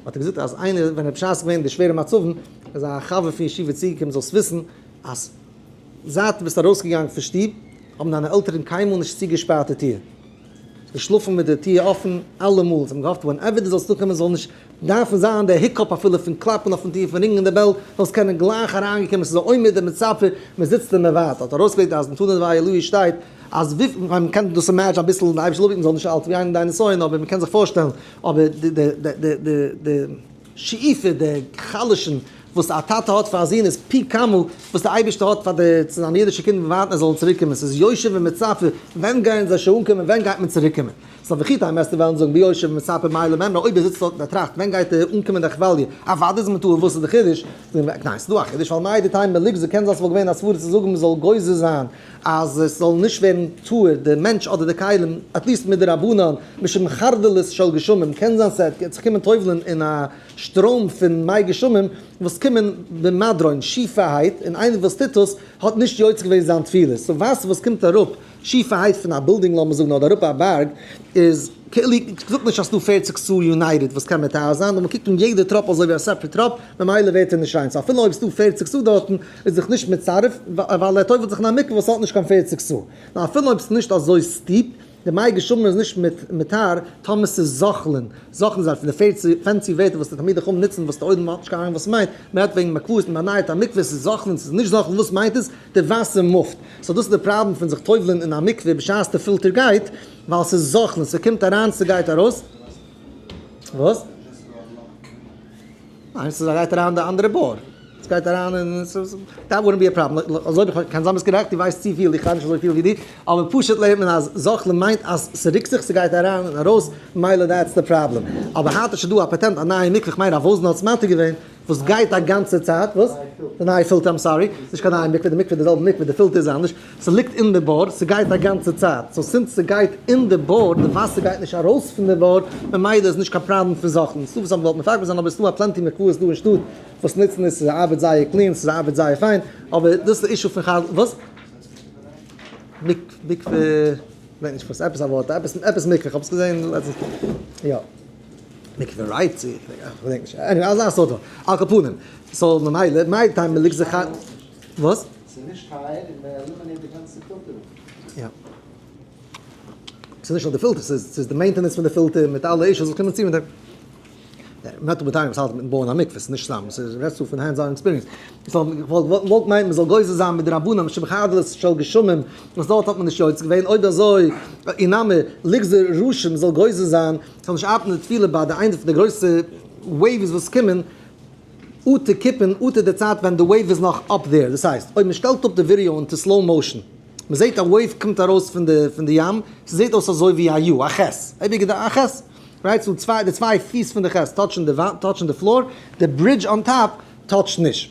האט ער געזאגט אז איינער ווען ער בשעת געווען די שווערע מצבים, איז א חבר פון ישיבה צוגעקומען זאלסט וויסן אז זייט דו ביסט ארויסגעגאנגען פון שטוב האבן דיינע עלטערן קיינמאל נישט צוגעשפארט די טיר. געשלאפן מיט די טיר אפן אלעמאל, זיי האבן געהאפט whenever דו זאלסט אנקומען זאל נישט דארפן זיין די hiccup אפילו פון קלאפן אויפן טיר פון רינגן די bell, זאלסט קענען גלייך אריינגעקומען, ס'איז א עומד ומצפה, מען זיצט און מען ווארט, האט ארויסגעלייגט אז אין תנא דבי אליהו שטייט אז וויפיל, מען קען דאס imagine אביסל, די אייבערשטער זאל אפהיטן זאל נישט אלט ווערן דיין נסיון, אבער מען קען זיך פארשטעלן, אבער די די די די די שאיפה, די חלש'ן וואס א טאטע האט פאר א זון איז פי כמה וואס די אייבערשטער האט פאר די צו זיינע אידישע קינדער ווארטן זיי זאלן צוריק קומען, ס'איז יושב ומצפה, ווען גייען זיי שוין אנקומען, ווען גייט מען צוריק קומען? סא וכי תימא וועסטו וועלן זאגן ביושב ומצפה מאי למימרא, אויב ער זיצט דארט און ער טראכט ווען גייט אנקומען די כוואליע, אוודאי איז מען טועה, וואס איז די חידוש? ניין ס'איז דא א חידוש ווייל מהו דתימא ליגזור קען זיין ס'וואלט געווען א סברה צו זאגן מ'זאל גוזר זיין אז עס זאל נישט ווערן טהור די מענטש אדער די כלים, at least מדרבנן, משום חרדלית של גשמים, קען זיין ס'וועט זיך קומען טובל'ן אין א שטראם פון מי גשמים וואס קומען במדרון, שיפערהייט, און איינער וואס טוט דאס האט נישט יוצא געווען זיין טבילה, so וואסער וואס קומט אראפ שיפערהייט פון א בילדינג לאמיר זאגן אדער אראפ א בארג איז כאילו, איך זאג נישט אז ס'דא 40 סאה united וואס קען מטהר זיין, נאר מ'קוקט אן יעדע טראפ אזוי ווי א separate טראפ, ממילא ווערט ער נישט ריין, so אפילו אויב ס'דא 40 סאה דארטן איז זיך נישט מצרף ווייל ער טובל'ט זיך אין א מקווה וואס האט נישט קיין 40 סאה, נאר אפילו אויב ס'איז נישט אזוי steep, די מי גשמים איז נישט מטהר טאמער ס'איז זוחלין, זוחלין זענען פון די fancy ווערטער וואס די תלמידי חכמים נוצן וואס די עולם האט נישט קיין אהנונג וואס ס'מיינט, מ'רעדט וועגן מקוואות, מ'באנייעט א מקווה, ס'איז זוחלין, ס'איז נישט זוחלין, וואס מיינט עס? די וואסער מופט. so דאס איז די פראבלעם פון זיך טובל'ען אין א מקווה בשעת די פילטער גייט, ווייל ס'איז זוחלין, ס'קומט אריין ס'גייט ארויס. וואס? ניין, ס'גייט אריין די אנדערע בור. ס'גייט אריין אין, that wouldn't be a problem. אזוי ווי איך קען זיין ביסט גערעכט, דו ווייסט צופיל, איך ווייס נישט אזוי פיל ווי דיר, אבער פשוט לערנט מען אז זוחלין מיינט אז ס'רוקט זיך, ס'גייט אריין און ארויס, מילא that's the problem. אבער היינט איז שוין דא א פאטענט, א נייע מקווה, כ'מיין רב וואזנער האט עס מתיר געווען, וואס גייט א גאנצע צייט, וואס? די נייע פילטער, I'm sorry, נישט קיין נייע מקווה, די מקווה איז די זעלבע מקווה, די פילטער איז אנדערש, ס'ליגט אין די בור, ס'גייט א גאנצע צייט, so since ס'גייט אין די בור, די וואסער גייט נישט ארויס פון די בור, ממילא איז נישט קיין פראבלעם פון זוחלין, ס'דא וואס האבן געוואלט מפקפק זיין אבער ס'דא א plenty מקוואות דא אין שטאט וואס נוצן עס, ס'ארבעט זייער clean, ס'ארבעט זייער פיין, אבער דאס איז די issue פון חז ל, וואס? מקווה, כ'דענק נישט וואס, עפעס א ווארט, עפעס מקווה, כ'האב עס געזען לעצטנס, יא. מקווה right? כ'דענק נישט, anyway אזא סארט ווארט, על כל פנים, so ממילא, מהו דתימא ליגזור ח, וואס? ס'איז נישט טייער און מען eliminate די גאנצע פילטער. יא. ס'איז נישט נאר די פילטער, ס'איז די maintenance פון די פילטער מיט אלע issues וואס קומען צו מיט דעם. מען רעדט דא מיט איינעם וואס האלט מיטן בויען א מקווה, ס'איז נישט סתם, ס'איז רעדסטו פון hands on experience. so וואלט מיינט מ'זאל גוזר זיין מדרבנן משום חרדלית של גשמים, וואס דארט האט מען נישט יוצא געווען, אויב אזוי אי נמי ליגזור ראשו מ'זאל גוזר זיין, ס'זאל נישט ארבעטן די טבילה ביי די איינע פון די גרויסע waves וואס קומען, אטע קיפן אטע די צייט ווען די wave איז נאך up there, דאס הייסט אויב מ'שטעלט אפ די ווידעא into slow motion, מ'זעט א wave קומט ארויס פון די פון די ים, ס'זעט אויס אזוי ווי א יו, א ח', אייביג איז די א ח', right? so צוויי די צוויי פיס פון די ח' touch ן די touch ן די floor, די bridge on top touch ט נישט.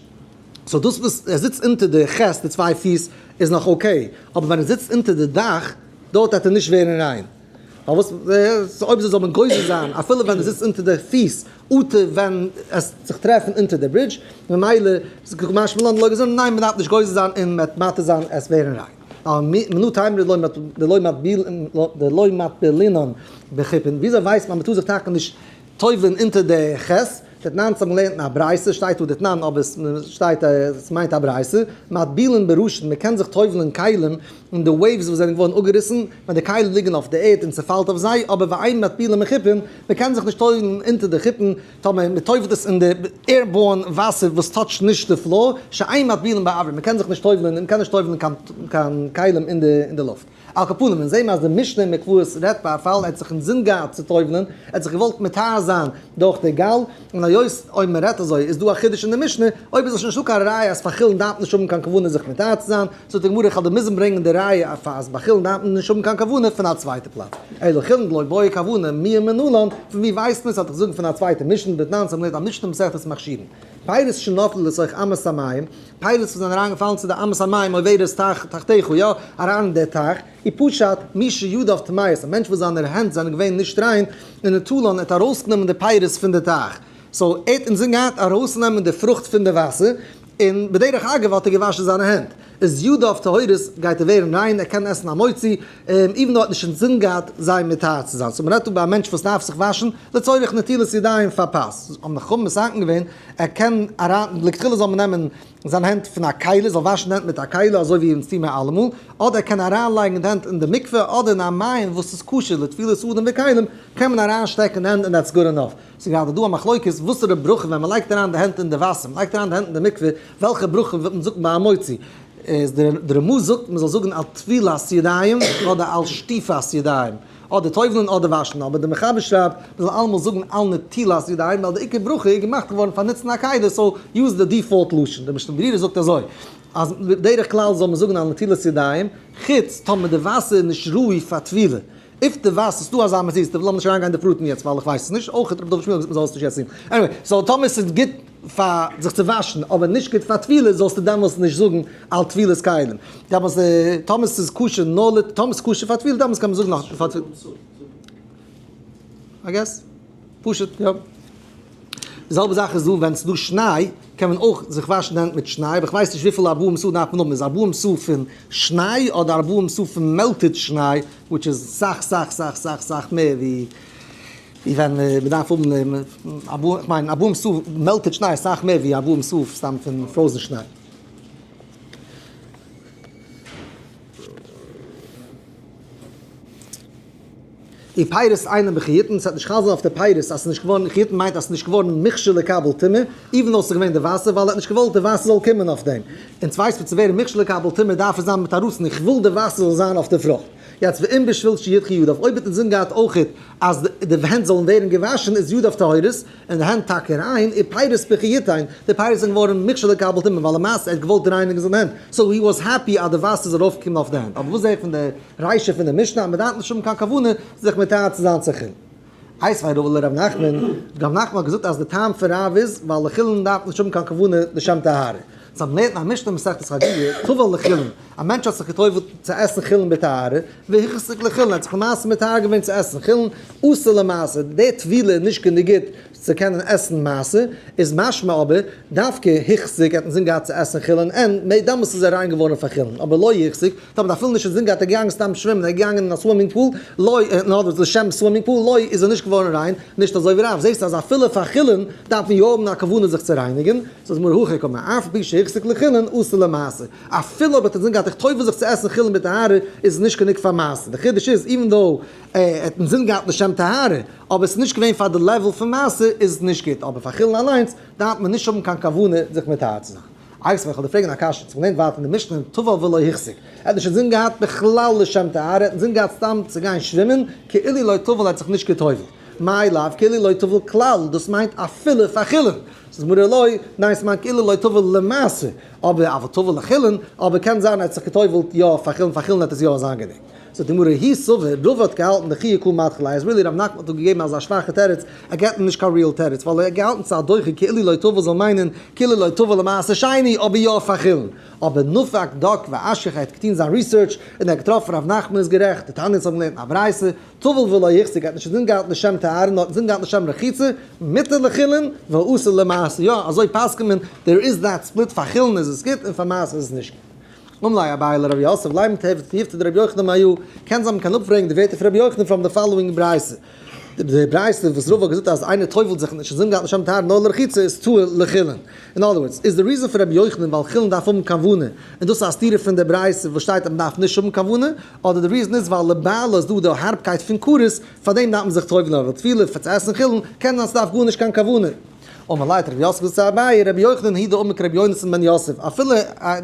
so דאס וואס ער זיצט אונטער די ח' די צוויי פיס איז נאך okay, אבער ווען ער זיצט אונטער די דאך דארט וועט ער נישט ווערן ריין. פארוואס אויב זיי זאל מען גוזר זיין אפילו ווען עס איז אונטער די פיס אטע ווען עס זיך טרעפן אונטער די ברידזש, ממילא משמע לן לא גזרן, ניין מען דארף נישט גוזר זיין און מען וועט מתיר זיין עס ווערן ריין. מנא תימרא דלא מטבילינן בחיפין, וויאזוי ווייסט מען אז מען טאר זיך טאקע נישט טובל'ן אונטער די חית? דתנן האבן געלערנט אין א ברייתא, שטייט דא דתנן אבער עס שטייט עס מיינט א ברייתא, מטבילין בראשין, מען קען זיך טובל'ן כלים אין די waves וואס זענען געווארן אפגעריסן, ווען די כלים ליגן אויף די ערד און ס'פאלט אויף זיי, אבער ואין מטבילין בחיפין, מען קען זיך נישט טובל'ן אונטער די חיפין, טאמער מען טובל'ט עס אין די airborne וואסער וואס touch ט נישט די floor, שאין מטבילין באוויר, מען קען זיך נישט טובל'ן און מען קען נישט טובל'ן קיין כלים אין די לופט. על כל פנים, אונז זעהן אז די משנה אין מקוואות רעדט ביי א פאל ער האט זיך אינזין געהאט צו טובל'ן, ער האט זיך געוואלט מטהר זיין דורך די גל, און היות אויב מען רעדט אזוי איז דא א חידוש אין די משנה, אויב איז עס נישטא קיין ראיה אז פאר חולין דארף מען נישט האבן קיין כוונה זיך מטהר צו זיין, זאגט די גמרא איך וועל דיר מוזן ברענגען די ראיה אויף אז ביי חולין דארף מען נישט האבן קיין כוונה פון א צווייטע פלאץ, אלא חולין דלא בעי כוונה מיהא מנלן, פון ווי ווייסט מען עס? וועל איך זאגן פון א צווייטע משנה, דתנן אונז האבן געלערנט א משנה מסכת מכשירין. פירות שנפלו לתוך אמת המים, פירות וואס זענען אריינגעפאלן צו די אמת המים עוברת תחתיך, יא, אריין אין דער טייך, ופשט מי שידיו טמאות, א מענטש וואס זיינע הענט זענען געווען נישט ריין, ונטלן, ער האט ארויסגענומען די פירות פון די טייך, so ער האט אינזין געהאט ארויסנעמען די פרוכט פון די וואסער, און בדרך אגב האט ער געוואשן זיינע הענט. איז ידיו טהורות גייט ער ווערן ריין, ער קען עסן המוציא, even though ער האט נישט אינזין געהאט זיי מטהר צו זיין. so מ'רעדט דא ביי א מענטש וואס דארף זיך וואשן לצורך נטילת ידיים פאר פת. האבן די חכמים מתקן געווען, ער קען אריין, לכתחילה זאל מען נעמען זיין הענט פון א כלי, זאל וואשן די הענט מיט א כלי אזוי ווי אונז טוהן מיר אלעמאל, אדער ער קען אריינלייגן די הענט אין די מקווה אדער אין א מעיין וואס איז כשר לטבילת אדם וכלים, קען מען אריינשטעקן די הענט און that's good enough. ס'איז גראדע דא א מחלוקת וואסערע ברכה ווען מ'לייגט אריין די הענט אין די וואסער, מ'לייגט אריין די הענט אין די מקווה, וועלכע ברכה וועט מען זאגן ביי המוציא? איז די רמ"א זאגט מ'זאל זאגן על טבילת ידיים אדער על שטיפת ידיים, אדער טובל'ן אדער וואשן, אבער די מחבר שרייבט מ'זאל אלעמאל זאגן על נטילת ידיים ווייל די עיקר ברכה איז געמאכט געווארן פאר נוצן א כלי, so use די default לשון. די משנה ברורה זאגט אזוי אז בדרך כלל זאל מען זאגן על נטילת ידיים, חוץ טאמער די וואסער איז נישט ראוי פאר טבילה, if די וואסער, ס'דא אזא מציאות, לאמיר נישט אריינגיין אין די פרטים יעצט ווייל איך ווייס עס נישט, אויך האט רבי דוד שמואל געזאגט מ'זאל עס נישט יעצט טון, anyway, so טאמער ס'איז גוט פאר זיך צו וואשן אבער נישט גוט פאר טבילה זאלסטו דעמאלס נישט זאגן על טבילת כלים, דעמאלס טאמער ס'איז כשר נאר ל, טאמער ס'איז כשר פאר טבילה דעמאלס קען מען זאגן נאך פאר טבילה. I guess. פשוט, יא. די זעלבע זאך איז דא ווען ס'איז דא שניי קען מען אויך זיך וואשן די הענט מיט שניי, אבער איך ווייס נישט וויפיל ארבעים סאה דארף מען האבן, איז ארבעים סאה פון שניי אדער ארבעים סאה פון melted שניי, which איז סאך סאך סאך סאך סאך מער ווי ווען מ'דארף האבן איך מיין ארבעים סאה melted שניי איז סאך מער ווי ארבעים סאה סתם פון frozen שניי. די פירות אינם בחיוטין, ס'האט נישט חל זיין אויף די פירות אז ס'איז נישט געווארן, חיוטין מיינט אז ס'איז נישט געווארן מוכשר לקבל טומאה, even though ס'איז געווען די וואסער, ווייל ער האט נישט געוואלט די וואסער זאל קומען אויף דעם. און צווייטנס צו ווערן מוכשר לקבל טומאה דארף עס זיין מיט א רצון, איך וויל די וואסער זאל זיין אויף די פרוכט. יעצט ואם בשביל שידחו ידיו, אויב האט אינזין געהאט אויכעט אז די הענט זאלן ווערן געוואשן איז ידיו טהורות, און די הענט טאקע ריין, ופירות בחיוטין, די פירות זענען געווארן מוכשר לקבל טומאה, ווייל למעשה ער האט געוואלט רייניגן זיינע הענט, so he was happy אז די וואסער איז ארויפגעקומען אויף די הענט. אבער וואס זעה איך פון די רישא פון די משנה אז מען דארף נישט האבן קיין כוונה זיך מטהר צו זיין צו חולין. איתיביה רבא לרב נחמן, רב נחמן האט געזאגט אז די טעם פון רב איז ווייל לחולין דארף נישט האבן קיין כוונה לשם טהרה. צו האבן לערנט א משנה מסכת חגיגה, טבל לחולין, א מענטש האט זיך געטובלט צו עסן חולין בטהרה, והחזיק לחולין, ער האט זיך למעשה מטהר געווען צו עסן חולין, אסור למעשר, די טבילה איז נישט גענוג גוט צו קענען עסן מעשר, איז משמע אבער, דווקא החזיק האט אינזין געהאט צו עסן חולין, און מ דעמאלס איז ער ריין געווארן פאר חולין, אבער לא החזיק, טאמער אפילו נישט אינזין געהאט ער געגאנגען סתם שווימען, ער איז געגאנגען אין א swimming pool, לא, אין other words לשם swimming pool, לא איז ער נישט געווארן ריין, נישט אזוי ווי רב, זעסטו אז אפילו פאר חולין דארף מען יא האבן א כוונה זיך צו רייניגן, ס'איז מרא הכי קאמר, אף על פי שהחזיק לחולין אסור למעשר, אפילו אויב האט אינזין געהאט איך טובל זיך צו עסן חולין בטהרה איז עס נישט גענוג פאר מעשר, די חידוש איז even though ער האט אינזין געהאט לשם טהרה, אבער עס איז נישט געווען פאר די level פון מעשר איז עס נישט גוט, אבער פאר חולין אליינס דארף מען נישט האבן קיין כוונה זיך מטהר צו זיין. איתיביה איך וועל דיר פרעגן א קשיא, צו מ'לערנט ווייטער אין די משנה טבל ולא החזיק, ער האט נישט אינזין געהאט בכלל לשם טהרה, ער האט אינזין געהאט סתם צו גיין שווימען, כאילו לא טבל ער האט זיך נישט גע'טובל'ט. מאי לאו כאילו לא טבל כלל, דאס מיינט אפילו פאר חולין. ס'איז מראה לא, ניין ס'מיינט כאילו לא טבל למעשר, אבער אבל טבל לחולין, אבער קען זיין ער האט זיך גע'טובל'ט יא פאר חולין, פאר חולין וועט עס יא זיין גענוג. זאגט די גמרא, הוא סבר, רבא האט געהאלטן דחייא קא מדחי ליה, אז really רב נחמן האט דא געגעבן אזא שוואכע תירוץ, ער געבט נישט קיין real תירוץ, ווייל ער האט געהאלטן ס'איז א דוחק כאילו לא טבל זאל מיינען כאילו לא טבל למעשר שני אבער יא פאר חולין. אבער נפק דק ואשכח ער האט געטון זיין research און ער האט געטראפן רב נחמן איז גערעכט, די תנא אונז האבן געלערנט א ברייתא, טבל ולא החזיק ער האט נישט אינזין געהאט לשם טהרה נאר האט אינזין געהאט לשם רחיצה, מותר לחולין ואסור למעשר, יא אזוי פסק'נט מען, there is that split פאר חולין איז עס גוט און פאר מעשר איז עס נישט גוט. אמר ליה אביי לרב יוסף לימא תיובתא דרבי יוחנן מהאי, קען זיין מ'קען אפפרעגן די ווערטער פון רבי יוחנן from the following ברייתא. די ברייתא וואס רבא האט געזאגט אז איינער טובל'ט זיך נישט אינזין געהאט לשם טהרה נאר לרחיצה איז טהור לחולין. In other words, איז די reason פון רבי יוחנן ווייל חולין דארף האבן כוונה, און דאס איז א סתירה פון די ברייתא וואס שטייט אז מ'דארף נישט האבן כוונה, אדער די reason איז ווייל לבעלה איז דא די הארבקייט פון כרת, פארדעם דארף מען זיך טובל'ן אבער טבילה פאר צו עסן חולין קען זיין ס'דארף גארנישט קיין כוונה. אמר ליה האט רבי יוסף געזאגט צו אביי, רבי יוחנן הוא דאמר כרבי יונתן בן יוסף, אפילו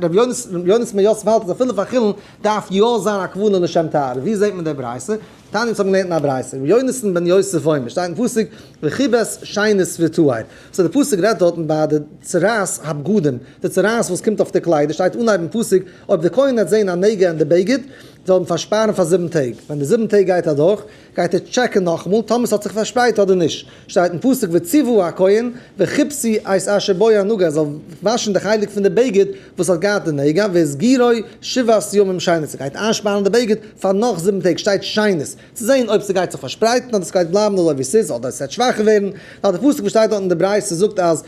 רבי יונתן בן יוסף האלט אז אפילו פאר חולין דארף יא זיין א כוונה לשם טהרה, ווי זעט מען די ברייתא? תניא אונז האבן געלערנט אין א ברייתא, רבי יונתן בן יוסף אומר, שטייט אין פסוק וכבס שנית וטהר, so די פסוק רעדט דארטן ביי די צרעת הבגדים, די צרעת וואס קומט אויף די קליידער, שטייט אנהייב אין פסוק, אויב די כהן וועט זען א נגע אין די בגד, זאל אים פארשפארן פאר 7 טעג, ווען די 7 טעג גייט אדורך, גייט ער טשעקן נאכאמאל טאמער ס'האט זיך פארשפרייט אדער נישט, שטייט אין פסוק וציוה הכהן וכבסו את אשר בו הנגע, ער זאל וואשן די חלק פון די בגד וואס האט געהאט די נגע, והסגירו שבעת ימים שנית, ס'גייט איינשפארן די בגד פאר נאך 7 טעג, שטייט שנית, צו זען אויב ס'גייט זיך פארשפרייטן אדער ס'גייט בלייבן אזוי ווי ס'איז אדער ס'וועט שוואכער ווערן, ווייל די פסוק וואס שטייט דארט אין די ברייתא זאגט אז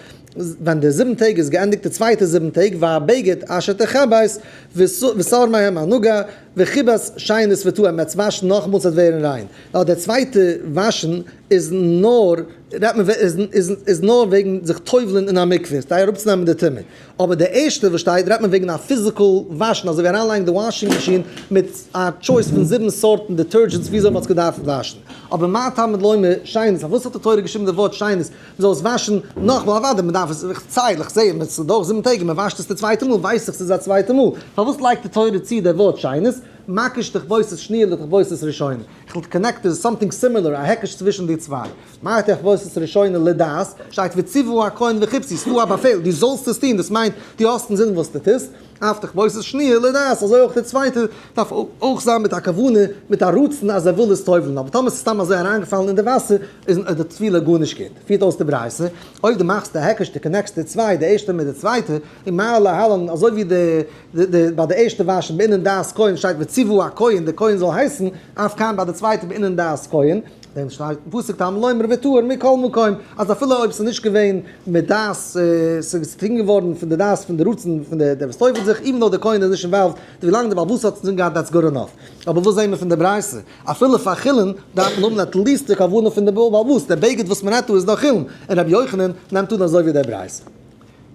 ווען די 7 טעג איז געענדיגט די צווייטע 7 טעג והבגד אשר תכבס וסר מהם הנגע וכבס שנית וטהר מ'וועט עס וואשן נאכאמאל ס'וועט ווערן ריין, ווייל די צווייטע וואשן איז נאר רעדט מען איז נאר וועגן זיך טובל'ן אין א מקווה כדי אראפצונעמען די טומאה, אבער די ערשטע וואס שטייט רעדט מען וועגן א physical וואשן אזוי ווי אריינלייגן די washing machine מיט א choice פון זיבן סארטן detergents וויאזוי מ'האט עס געדארפט וואשן. אבער מה תלמוד לומר שנית, פארוואס האט די תורה געשריבן די ווארט שנית מ'זאל עס וואשן נאכמאל, אוודאי מ'דארף עס, איך צייל, איך זעה, ווען ס'איז דורך 7 טעג און מ'וואשט עס די צווייטע מאל ווייס איך ס'איז א צווייטע מאל, פארוואס לייגט די תורה צו די ווארט שנית, מקיש תכבוסת שניה לתכבוסת ראשונה, איך וואלט connected something similar, א היקש צווישן די צוויי, מה תכבוסת ראשונה לדעת, שטייט וציוה הכהן וכבסו, ס'דא א באפעל, דו זאלסט עס טון, דאס מיינט דו האסט אינזין וואס דו טוסט, אף תכבוסת שניה לדעת, אזוי אויך די צווייטע דארף אויך זיין מיט א כוונה, מיט א רצון אז ער וויל עס טובל'ן, אבער טאמער ס'איז סתם אזוי אריינגעפאלן אין די וואסער, איז די טבילה גארנישט גוט. פירט אויס די ברייתא, אויב דו מאכסט די היקש דו connect סט די צוויי, די ערשטע מיט די צווייטע, און מה להלן, אזוי ווי די די ביי די ערשטע וואשן בענין דעת כהן שטייט וציוה הכהן, די כהן זאל הייסן, אף כאן ביי די צווייטע בענין דעת כהן, דעם שטייט אין פסוק תלמוד לומר וטהר מכל מקום, אז אפילו אויב ס'איז נישט געווען מיט דעת, ס'איז געטון געווארן פון די דעת פון די רצון פון די דער וואס טובל'ט זיך, even though דער כהן איז נישט involved, ווילאנג דער בעל הבית האט אינזין געהאט that's good enough. אבער וואס זעהן מיר פון די ברייתא? אפילו פאר חולין דארף מען האבן at least די כוונה פון די בעל הבית, דער בגד וואס מ'רעדט דא איז דאך חולין, און רבי יוחנן נעמט אן אזוי ווי דער ברייתא.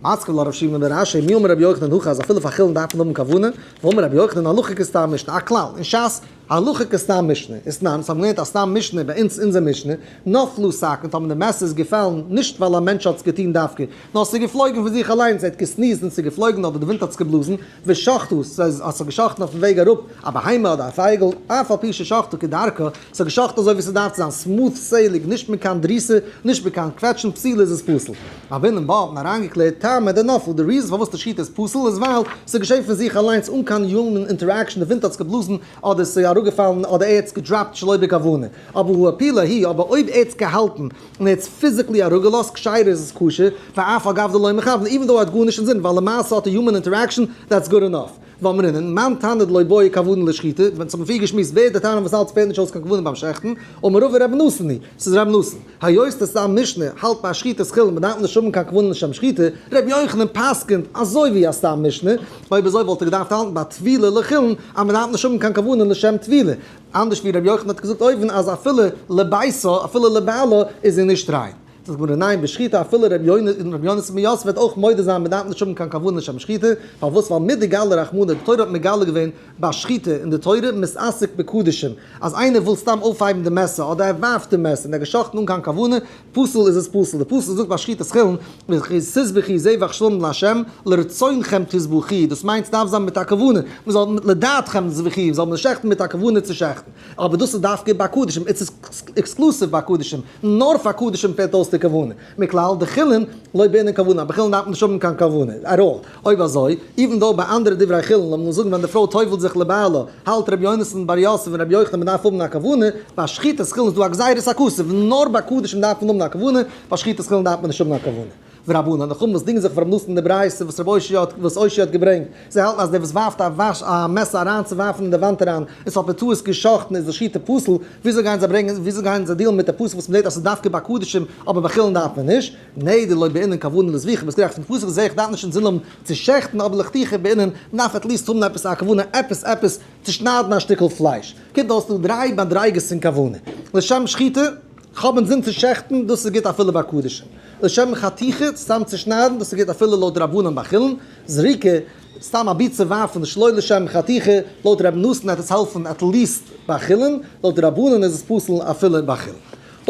מתקיף לה רב שמעון בר אשי, מי אמר רבי יוחנן הכי אז אפילו פאר חולין דארף מען האבן כוונה, והאמר רבי יוחנן הלכה כסתם משנה, א כלל אין שס, הלכה כסתם משנה, איז תנן, אונז האבן געלערנט א סתם משנה ביי אונז אונזער משנה, נפלה סכין, טאמער די מעסער איז געפאלן, נישט ווייל א מענטש האט עס געטון דווקא, נאר עס איז געפלויגן פון זיך אליינס, ער האט גע sneeze ט און עס איז געפלויגן אדער די ווינט האט עס געבלאזן, ושחטה, ס'איז האט זיך געשאכטן אויפן וועג אראפ, א בהמה אדער א פייגל, אף על פי ששחטה כדרכה, ס'האט געשאכטן אזוי ווי ס'דארף צו זיין, smooth sailing, נישט מיט קיין דריסה, נישט מיט קיין קוועטשן, פסולה איז עס פסול. רבינן בה האט מען אריינגעקלערט טעמא דנפלה, די reason פארוואס די שחיטה איז פסול איז ווייל ס'איז געשען פון זיך אליינס אן קיין human interaction, די ווינט האט עס געבלאזן אדער ס'איז אראפגעפאלן אדער ער האט עס גע drop ט שלא בכוונה, אבער הא הפילה היא, אבער אויב ער האט עס געהאלטן און ער האט עס physically אראפגעלאזט כשרה איז עס כשר, ואף על גב דלא מכוון, even though ער האט גארנישט אינזין ווייל למעשה האט ער human interaction, that's good enough. ואמרינן, מאן תנא דלא בעי כוונה לשחיטה, ווען ס'האט מען פריער געשמועסט ווער איז דער תנא וואס האלט ס'פעלט נישט אויס קיין כוונה ביים שעכטן, אמר רבא רבי נתן היא, ס'איז רבי נתן. היות די סתם משנה האלט ביי שחיטת חולין מ'דארף נישט האבן קיין כוונה לשם שחיטה, רבי יוחנן פסק'נט אזוי ווי א סתם משנה, אויב אזוי וואלט ער געדארפט האלטן ביי טבילה לחולין אז מ'דארף נישט האבן קיין כוונה לשם טבילה, אנדערש ווי רבי יוחנן האט געזאגט אויבן אז אפילו לביתה אפילו לבעלה איז זי נישט ריין. זאגט די גמרא ניין בשחיטה אפילו רבי יונתן בן יוסף וועט אויך מודה זיין מען דארף נישט האבן קיין כוונה לשם שחיטה, פארוואס ווייל מדגלי רחמנא די תורה האט מגלה געווען ביי שחיטה אין די תורה מתעסק בקדשים אז איינער וויל סתם אויפהייבן די מעסער אדער ער ווארפט די מעסער און ער האט געשחט'ן אן קיין כוונה פסול איז עס פסול די פסוק זאגט ביי שחיטת חולין וכי תזבחו זבח שלמים לה' לרצונכם תזבחו דאס מיינט ס'דארף זיין מיט א כוונה מ'זאל לדעתכם תזבחו זאל מען שעכטן מיט א כוונה צו שעכטן. אבער דאס איז דווקא ביי קדשים, it's exclusive ביי קדשים, נאר פאר קדשים פעלט אויס אויס די כוונה. מכלל דחולין לא בעינן כוונה, ביי חולין דארף מען נישט האבן קיין כוונה at all. אויב אזוי, even though ביי אנדערע דברי חולין, לאמיר זאגן ווען די פרוי טובל'ט זיך לבעלה, האלט רבי יונתן בר יוסף און רבי יוחנן מען דארף האבן א כוונה, ביי שחיטת חולין איז דא א גזירת הכתוב, נאר ביי קדשים דארף מען האבן א כוונה, ביי שחיטת חולין דארף מען נישט האבן א כוונה. ורבנן, די חכמים וואס דינגען זיך אויף רבי נתן די ברייתא וואס רבי אושעיא האט וואס אושעיא האט געברענגט, זיי האלטן אז דער וואס ווארפט א וואש א מעסער אריין צו ווארפן אין די וואנט אריין און ס'האט בטעות געשאכטן איז די שחיטה פסול, וויאזוי גייען זיי ברענגען וויאזוי גייען זיי deal ן מיט די פסוק וואס מ'זעט אז ס'איז דווקא ביי קדשים אבער ביי חולין דארף מען נישט? נע דלא בעינן כוונה לזביחה ביסט גערעכט פון פסוק זעה איך דארף נישט אינזין האבן צו שעכטן אבער לחתיכה בעינן מ'דארף at least האבן עפעס א כוונה עפעס עפעס צו שניידן א שטיקל פלייש קומט אויס דא דריי מדריגות אין כוונה לשם שחיטה כ'האב אינזין צו שעכטן דאס איז גוט אפילו ביי קדשים לשם חתיכה סתם צו שניידן דאס איז גוט אפילו לויט רבנן ביי חולין זריקה סתם אבי צו ווארפן שלא לשם חתיכה, לויט רבי נתן וועט עס העלפן at least ביי חולין, לויט די רבנן איז עס פסול אפילו ביי חולין.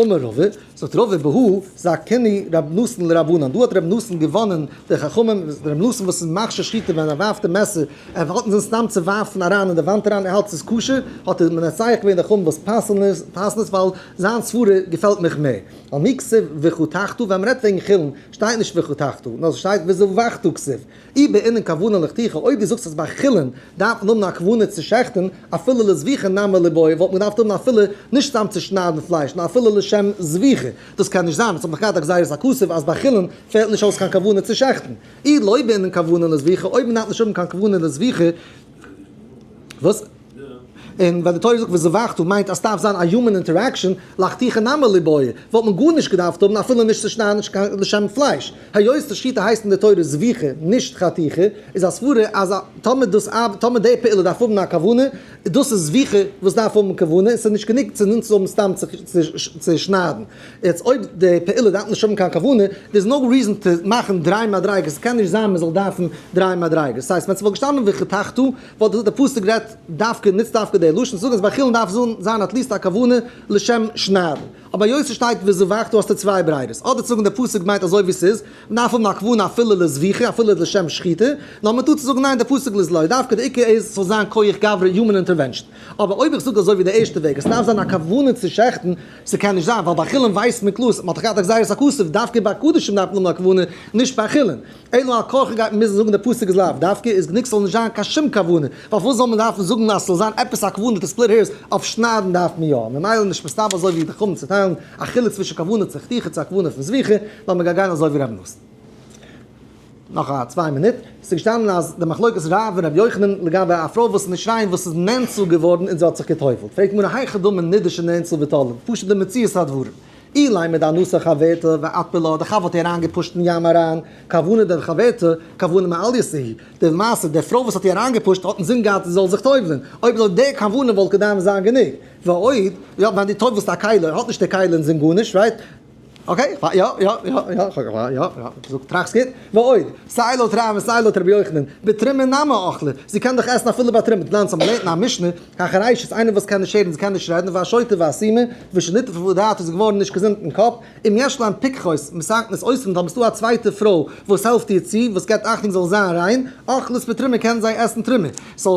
אמר רבא, זאגט רבא בהא זכינהו רבי נתן לרבנן, דא האט רבי נתן געוואנען די חכמים, רבי נתן וואס איז מכשיר שחיטה ווען ער ווארפט די מעסער, ער האט אינזין סתם צו ווארפן אריין אין די וואנט אריין, ער האלט ס'איז כשר, האט ער מנצח געווען די חכמים וואס פסל'ן עס ווייל זיין סברה געפעלט מיך מער. על מי כתיב וחתכת, ווען מ'רעדט וועגן חולין שטייט נישט וחתכת, נאר ס'שטייט וזבחת כתיב. אי בעינן כוונה לחתיכה, אויב דו זאגסט אז ביי חולין דארף מען האבן א כוונה צו שעכטן, אפילו לזביחה נמי ליבעי, וואלט מען געדארפט האבן אפילו נישט סתם צו שניידן פלייש, נאר אפילו לשם זביחה. דאס קען נישט זיין, אונז האבן דאך געהאט א גזירת הכתוב אז ביי חולין פעלט נישט אויס קיין כוונה צו שעכטן. אי לא בעינן כוונה לזביחה, אויב מען דארף נישט האבן קיין כוונה לזביחה, וואס? און ווען די תורה זאגט וזבחת מיינט אז סדארף זיין א human interaction, לחתיכה נמי ליבעי, וואלט מען גארנישט געדארפט האבן אפילו נישט צו שניידן לשם פלייש. היות די שחיטה הייסט אין די תורה זביחה נישט חתיכה, איז א סברה אז טאמער דאס טאמער די פעולה דארף האבן א כוונה, דאס איז זביחה וואס דארף האבן כוונה, און ס'איז נישט גענוג צו נוצן האבן סתם צו שניידן. יעצט אויב די פעולה דארף נישט האבן קיין כוונה, there is no reason to מאכן דריי מדריגות, ס'קען נישט זיין מ'זאל דארפן דריי מדריגות. ס'הייסט ווען ס'וואלט געשטאנען וחתכת וואלט די פסוק רעדט דווקא נוצט דווקא די לשון צו זאגן אז ביי חולין דארף זיין at least א כוונה לשם שניידן. אבער היות ס'שטייט וזבחת האסטו צוויי ברירות, אדער צו זאגן די פסוק מיינט אזוי ווי ס'איז, מ'דארף האבן א כוונה אפילו לזביחה אפילו לשם שחיטה, נאר מ'טאר צו זאגן ניין די פסוק איז לאו דווקא די עיקר איז ס'זאל זיין כח גברא human intervention. אבער אויב איך זאג אזוי ווי די ערשטע וועג אז ס'דארף זיין א כוונה צו שעכטן, ס'קען נישט זיין ווייל ביי חולין ווייסט מען קלאר מ'האט דאך געהאט א גזירת הכתוב דווקא ביי קדשים דארף מען האבן א כוונה נישט ביי חולין. אלא על כרחך גייט מען מוזן זאגן די פסוק איז לאו דווקא איז גענוג ס'זאל נישט זיין קיין שום כוונה, פארוואס זאל מען דארפן זאגן אז ס'זאל זיין עפעס א כוונה to split hairs אויף שניידן דארף מען יא, ממילא נישט מסתבר אזוי ווי די חכמים צוטיילן א חילוק צווישן כוונה צו חתיכה צו א כוונה פון זביחה, נאר מען גייט גיין אזוי ווי רבי נתן. נאך א צוויי מינוט, ס'איז געשטאנען אז די מחלוקת רב און רבי יוחנן לגבי א פרוי וואס איז נישט ריין וואס איז נאנסה געווארן און זי האט זיך גע'טובל'ט, פרעגט מרא היכי דמי נידה שנאנסה וטבלה, פשוט די מציאות הדברים. אילימא דאנסה חברתה ואטבלה, די חבר האט איר אריינגעפושט אין ים אריין, כוונה דחברתה, כוונה מעלייתא היא, די למעשה די פרוי וואס האט איר אריינגעפושט האט אינזין געהאט זי זאל זיך טובל'ן, אויב זאל די כוונה וואלט געדארפט זיין גענוג, ועוד, יא ווען דו טובל'סט א כלי האט נישט די כלי אינזין גארנישט, right? Okay, יא יא יא יא יא יא, זאגט טראכסט גוט, ועוד, סיי לויט רב און סיי לויט רבי יוחנן, בתרומה נמי אכלה, זי קען דאך עסן אפילו ביי תרומה, תנן ס'האט מען געלערנט אין א משנה, החרשת, איינער וואס קען נישט הערן, זי קען נישט רעדן, והשוטה והסומא, ושנטרפה דעתה איז געווארן נישט געזונט אין קאפ, אם יש להן פיקחות, מתקנות אותן, טאמער ס'דא א צווייטע פרוי וואס העלפט איר צו, וואס געבט אכטונג זאל זיין ריין, אוכלות בתרומה קענען זיי עסן תרומה. So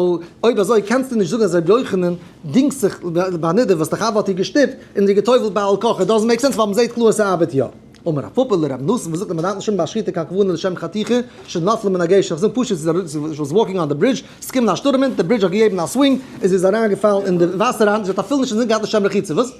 אויב אזוי קענסטו נישט זאגן אז רבי יוחנן דינגט זיך ביי נדה וואס די חבר האט איר געשטופט און זי גע'טובל'ט בעל כרחה, it doesn't make sense ווייל מ'זעט קלאר אז ס'ארבעט יא. אמר רב פפא לרב נתן וואס זאגט אז מ'דארף נישט האבן ביי שחיטה קיין כוונה לשם חתיכה, שנפלה מן הגשר, איך זאג פשוט זי was walking on the bridge, ס'קומט א שטורעם ווינט, די ברידזש האט געגעבן א swing, און זי איז אריינגעפאלן אין די וואסער אריין, זי האט אפילו נישט אינזין געהאט לשם רחיצה, וואס?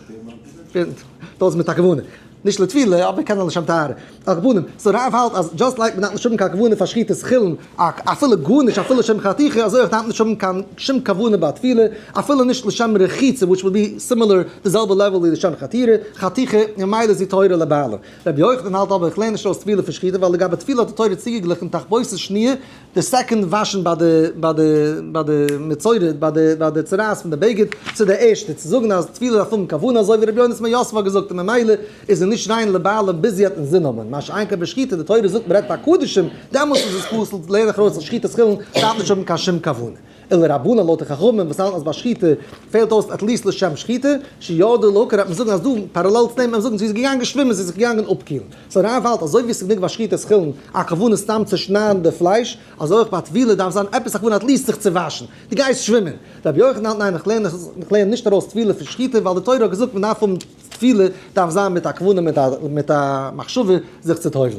דאס מיט א כוונה. נישט לטבילה, אבער קען זיין לשם טהרה. על כל פנים, so רב האלט אז just like מ'דארף נישט האבן קיין כוונה פאר שחיטת חולין, אפילו גארנישט אפילו לשם חתיכה, אזוי אויך דארף מען נישט האבן קיין שום כוונה ביי טבילה, אפילו נישט לשם רחיצה which would be similar די זעלבע level ווי לשם חתירה, חתיכה, ממילא איז זי טהורה לבעלה. רבי יוחנן האלט אבער איך לערן נישט אויס טבילה פון שחיטה ווייל לגבי טבילה האט די תורה צוגעגליכן תחבוסת שניה די second וואשן ביי די ביי די ביי די מצורע ביי די ביי די צרעת פון די בגד צו די ערשטע צו זאגן אז טבילה דארף האבן כוונה אזוי ווי רבי יונתן בן יוסף האט געזאגט און ממילא איז ער נישט ריין לבעלה ביז זי האט אינזין האבן מה שאין כן בשחיטה די תורה זאגט מ'רעדט ביי קדשים דעמאלטס איז עס פסול לערן איך ארויס אז שחיטת חולין דארף נישט האבן קיין שום כוונה. ולרבנן לויט די חכמים וואס האלטן אז ביי שחיטה פעלט אויס at least לשם שחיטה, שירדה לעקר וועט מען זאגן אז דא parallel צו דעם וועט מען זאגן זי איז געגאנגען שווימען זי איז זיך געגאנגען אפקילן. So רב האלט אזוי ווי עס איז גענוג ביי שחיטת חולין א כוונה סתם צו שניידן די פלייש, אזוי אויך ביי טבילה דארף זיין עפעס א כוונה at least זיך צו וואשן. דו גייסט שווימען. רבי יוחנן האלט ניין איך לערן איך לערן נישט ארויס טבילה פון שחיטה ווייל די תורה האט געזאגט מען דארף האבן טבילה דארף זיין מיט א כוונה מיט א מיט א מחשבה זיך צו טובל'ן.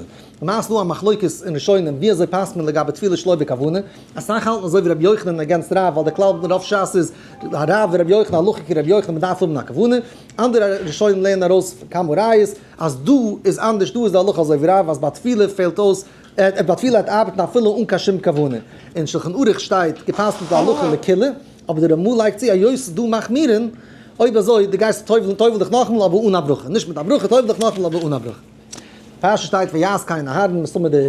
למעשה איז דא א מחלוקת אין ראשונים ווי אזוי פסק'ט מען לגבי טבילה שלא בכוונה, אסאך האלטן אזוי ווי רבי יוחנן against רב ווייל די כלל אין רוב שס איז הרב ורבי יוחנן הלכה כרבי יוחנן מען דארף האבן א כוונה, אנדערע ראשונים לערנען ארויס כמה ראיות אז דא איז אנדערש דא איז די הלכה אזוי ווי רב אז ביי טבילה פעלט אויס ביי טבילה וועט ארבעטן אפילו אן קיין שום כוונה, אין שלחן ערוך שטייט געפסק'נט די הלכה לקולא, אבער די רמא לייגט צו היות ס'איז דא מחמירין, אויב אזוי דו גייסט טובל'ן טובל דיך נאכאמאל אבער אן א ברכה, נישט מיט א ברכה טובל דיך נאכאמאל אבער אן א ברכה. פרשה שטייט ויעש כן אהרן, מסתמא די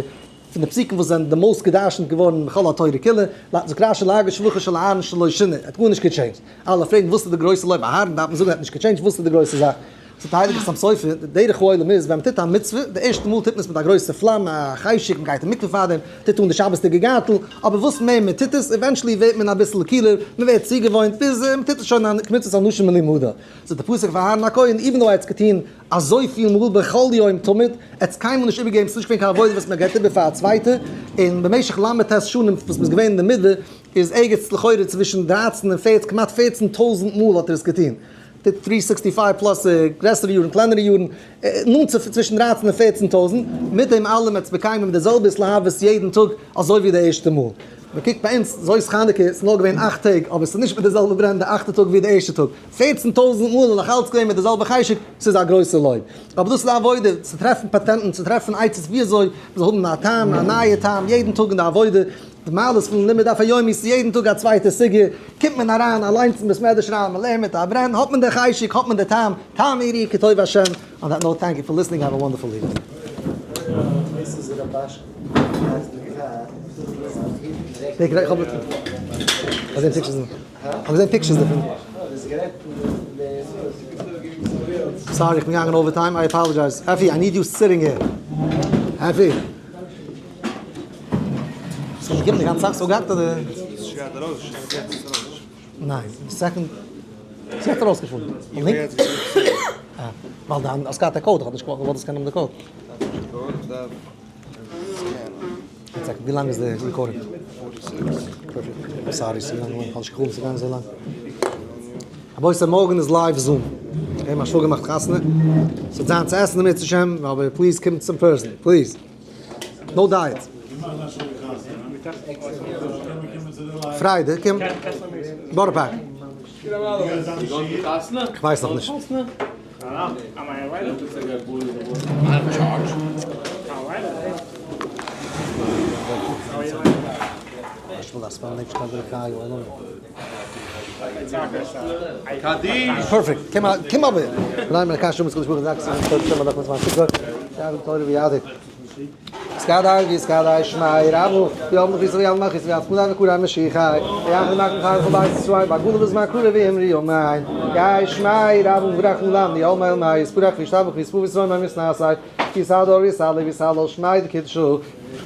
פון די פסוקים וואס זענען די most געדרשנט געווארן בכל התורה כולה, זאגט רשי להגיד שבחו של אהרן שלא שינה, ער האט גארנישט גע change ט, אלע פרעגן וואס איז די גרויסע לויב אהרן דארף מען זאגן ער האט נישט גע change ט וואס איז די גרויסע זאך, זאגט די הייליגע חתם סופר, די דרך העולם איז ווען מען טוט א מצוה, די ערשטע מאל טוט מען עס מיט א גרויסע פלאם, א חשק, מען גייט אין מקווה פארדעם, טוט אן די שבת'דיגע גארטל, אבער וואס מער מען טוט עס, eventually ווערט מען אביסל קילער, מען ווערט צוגעוואוינט, ביז מען טוט עס שוין א כמצוות אנשים מלומדה. זאגט די פסוק פאר אהרן הכהן, even though ער האט עס געטון אזויפיל מאל בכל יום תמיד, ער האט עס קיינמאל נישט איבערגעגעבן, ס'איז נישט געווען קיין עבודה וואס מען געבט איבער פאר א צווייטע, און במשך ל"ט שנים וואס מען איז געווען אין די מדבר, איז ערגעץ לכאורה צווישן דרייצן און פערצן, כמעט פערצן טויזנט מאל האט ער עס געטון, three sixty five plus גרעסערע יארן קלענערע יארן, נאנט צו צווישן דרייצן און פערצן טויזנט, מיט דעם אלעם האט עס מקיים מיט די זעלבע התלהבות יעדן טאג אזוי ווי די ערשטע מאל. מען קוקט ביי אונז זאת חנוכה איז נאר געווען אכט טעג אבער ס'איז נישט מיט די זעלבע ברען די אכטע טאג ווי די ערשטע טאג, פערצן טויזנט מאל און נאך אלץ געווען מיט די זעלבע חשק, ס'איז א גרויסע לויב. אבער דאס איז די עבודה, צו טרעפן פאטענטן, צו טרעפן עצות ווי אזוי מ'זאל האבן א טעם, א נייע טעם יעדן טאג אין די עבודה, די מעלות פון לימוד דף היומי ס'איז יעדן טאג א צווייטע סוגיא, קומט מען אריין אליינס אין בית מדרש אריין, מ'לערנט מיט א ברען, האט מען די חשק, האט מען די טעם, טעמו וראו כי טוב השם, on that note thank you for listening, have a wonderful evening. כ'האב געזען pictures דערפון. Sorry, איך בין געגאנגען overtime, I apologize. עפי, I need you sitting here. עפי. ס'איז נישט געקומען די גאנצע זאך, ס'האט געהאט אדער? ניין, די second, ס'האט ארויסגעפארן. ווייל דיין האסט געהאט א code, איך האב נישט געוואלט סקענען די code. ווי לאנג איז די recording? Perfect. Sorry, ס'איז געגאנגען לאנג, כ'האב נישט געחלומט ס'איז געגאנגען אזוי לאנג. רבותי, מארגן איז live Zoom. Okay, מיין שוואגער מאכט חתונה. ס'וועט זיין צו עסן אם ירצה השם, אבער please קומטס אין person, please. No diet. פריידע, קום. בארא פארק. כ'ווייס נאך נישט. Perfect. קום אבער. סקאדאי שמאי רבו, יום מכיס ויום מכיס ויום כולם משיחי, יחד אנחנו חי וכל בית ישראל, בגבול ובזמן קרוב ואמרי יומיים, גיא שמאי רבו מברך מולם, יום אל מאי, יספרך וישתבח ויספור וישראל מה מסנאסי, יסעדו ויסעלי ויסעלו שמאי דקדשו,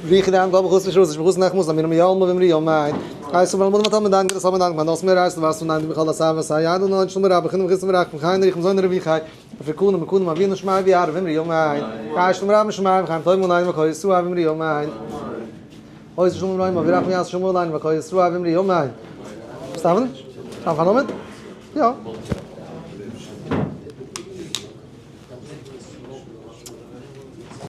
ויחד עם כל בחוץ ושרוץ ושבחוץ נחמוס, אמיר מיום ואמרי יומיים, אייסו ולמוד ומתן מדן, גדס המדן, מנוס מרייס לבס ונן, בכל עשה ועשה, יעדו נון שלום רב, חינם חיסם ורח, חיים ריחם זוין רבי חי, ופיקון ומקון אבינו שמאי ויער ואמרי יומיים, גיא שלום רב משמיים, חיים טוב מוליים וכל ישראל ואמרי יומיים. אוי שלום רב אבירח מיאס שמור ליין וכל ישראל ואמרי יומיים. סטאוון? סטאוון פארנומען? יא.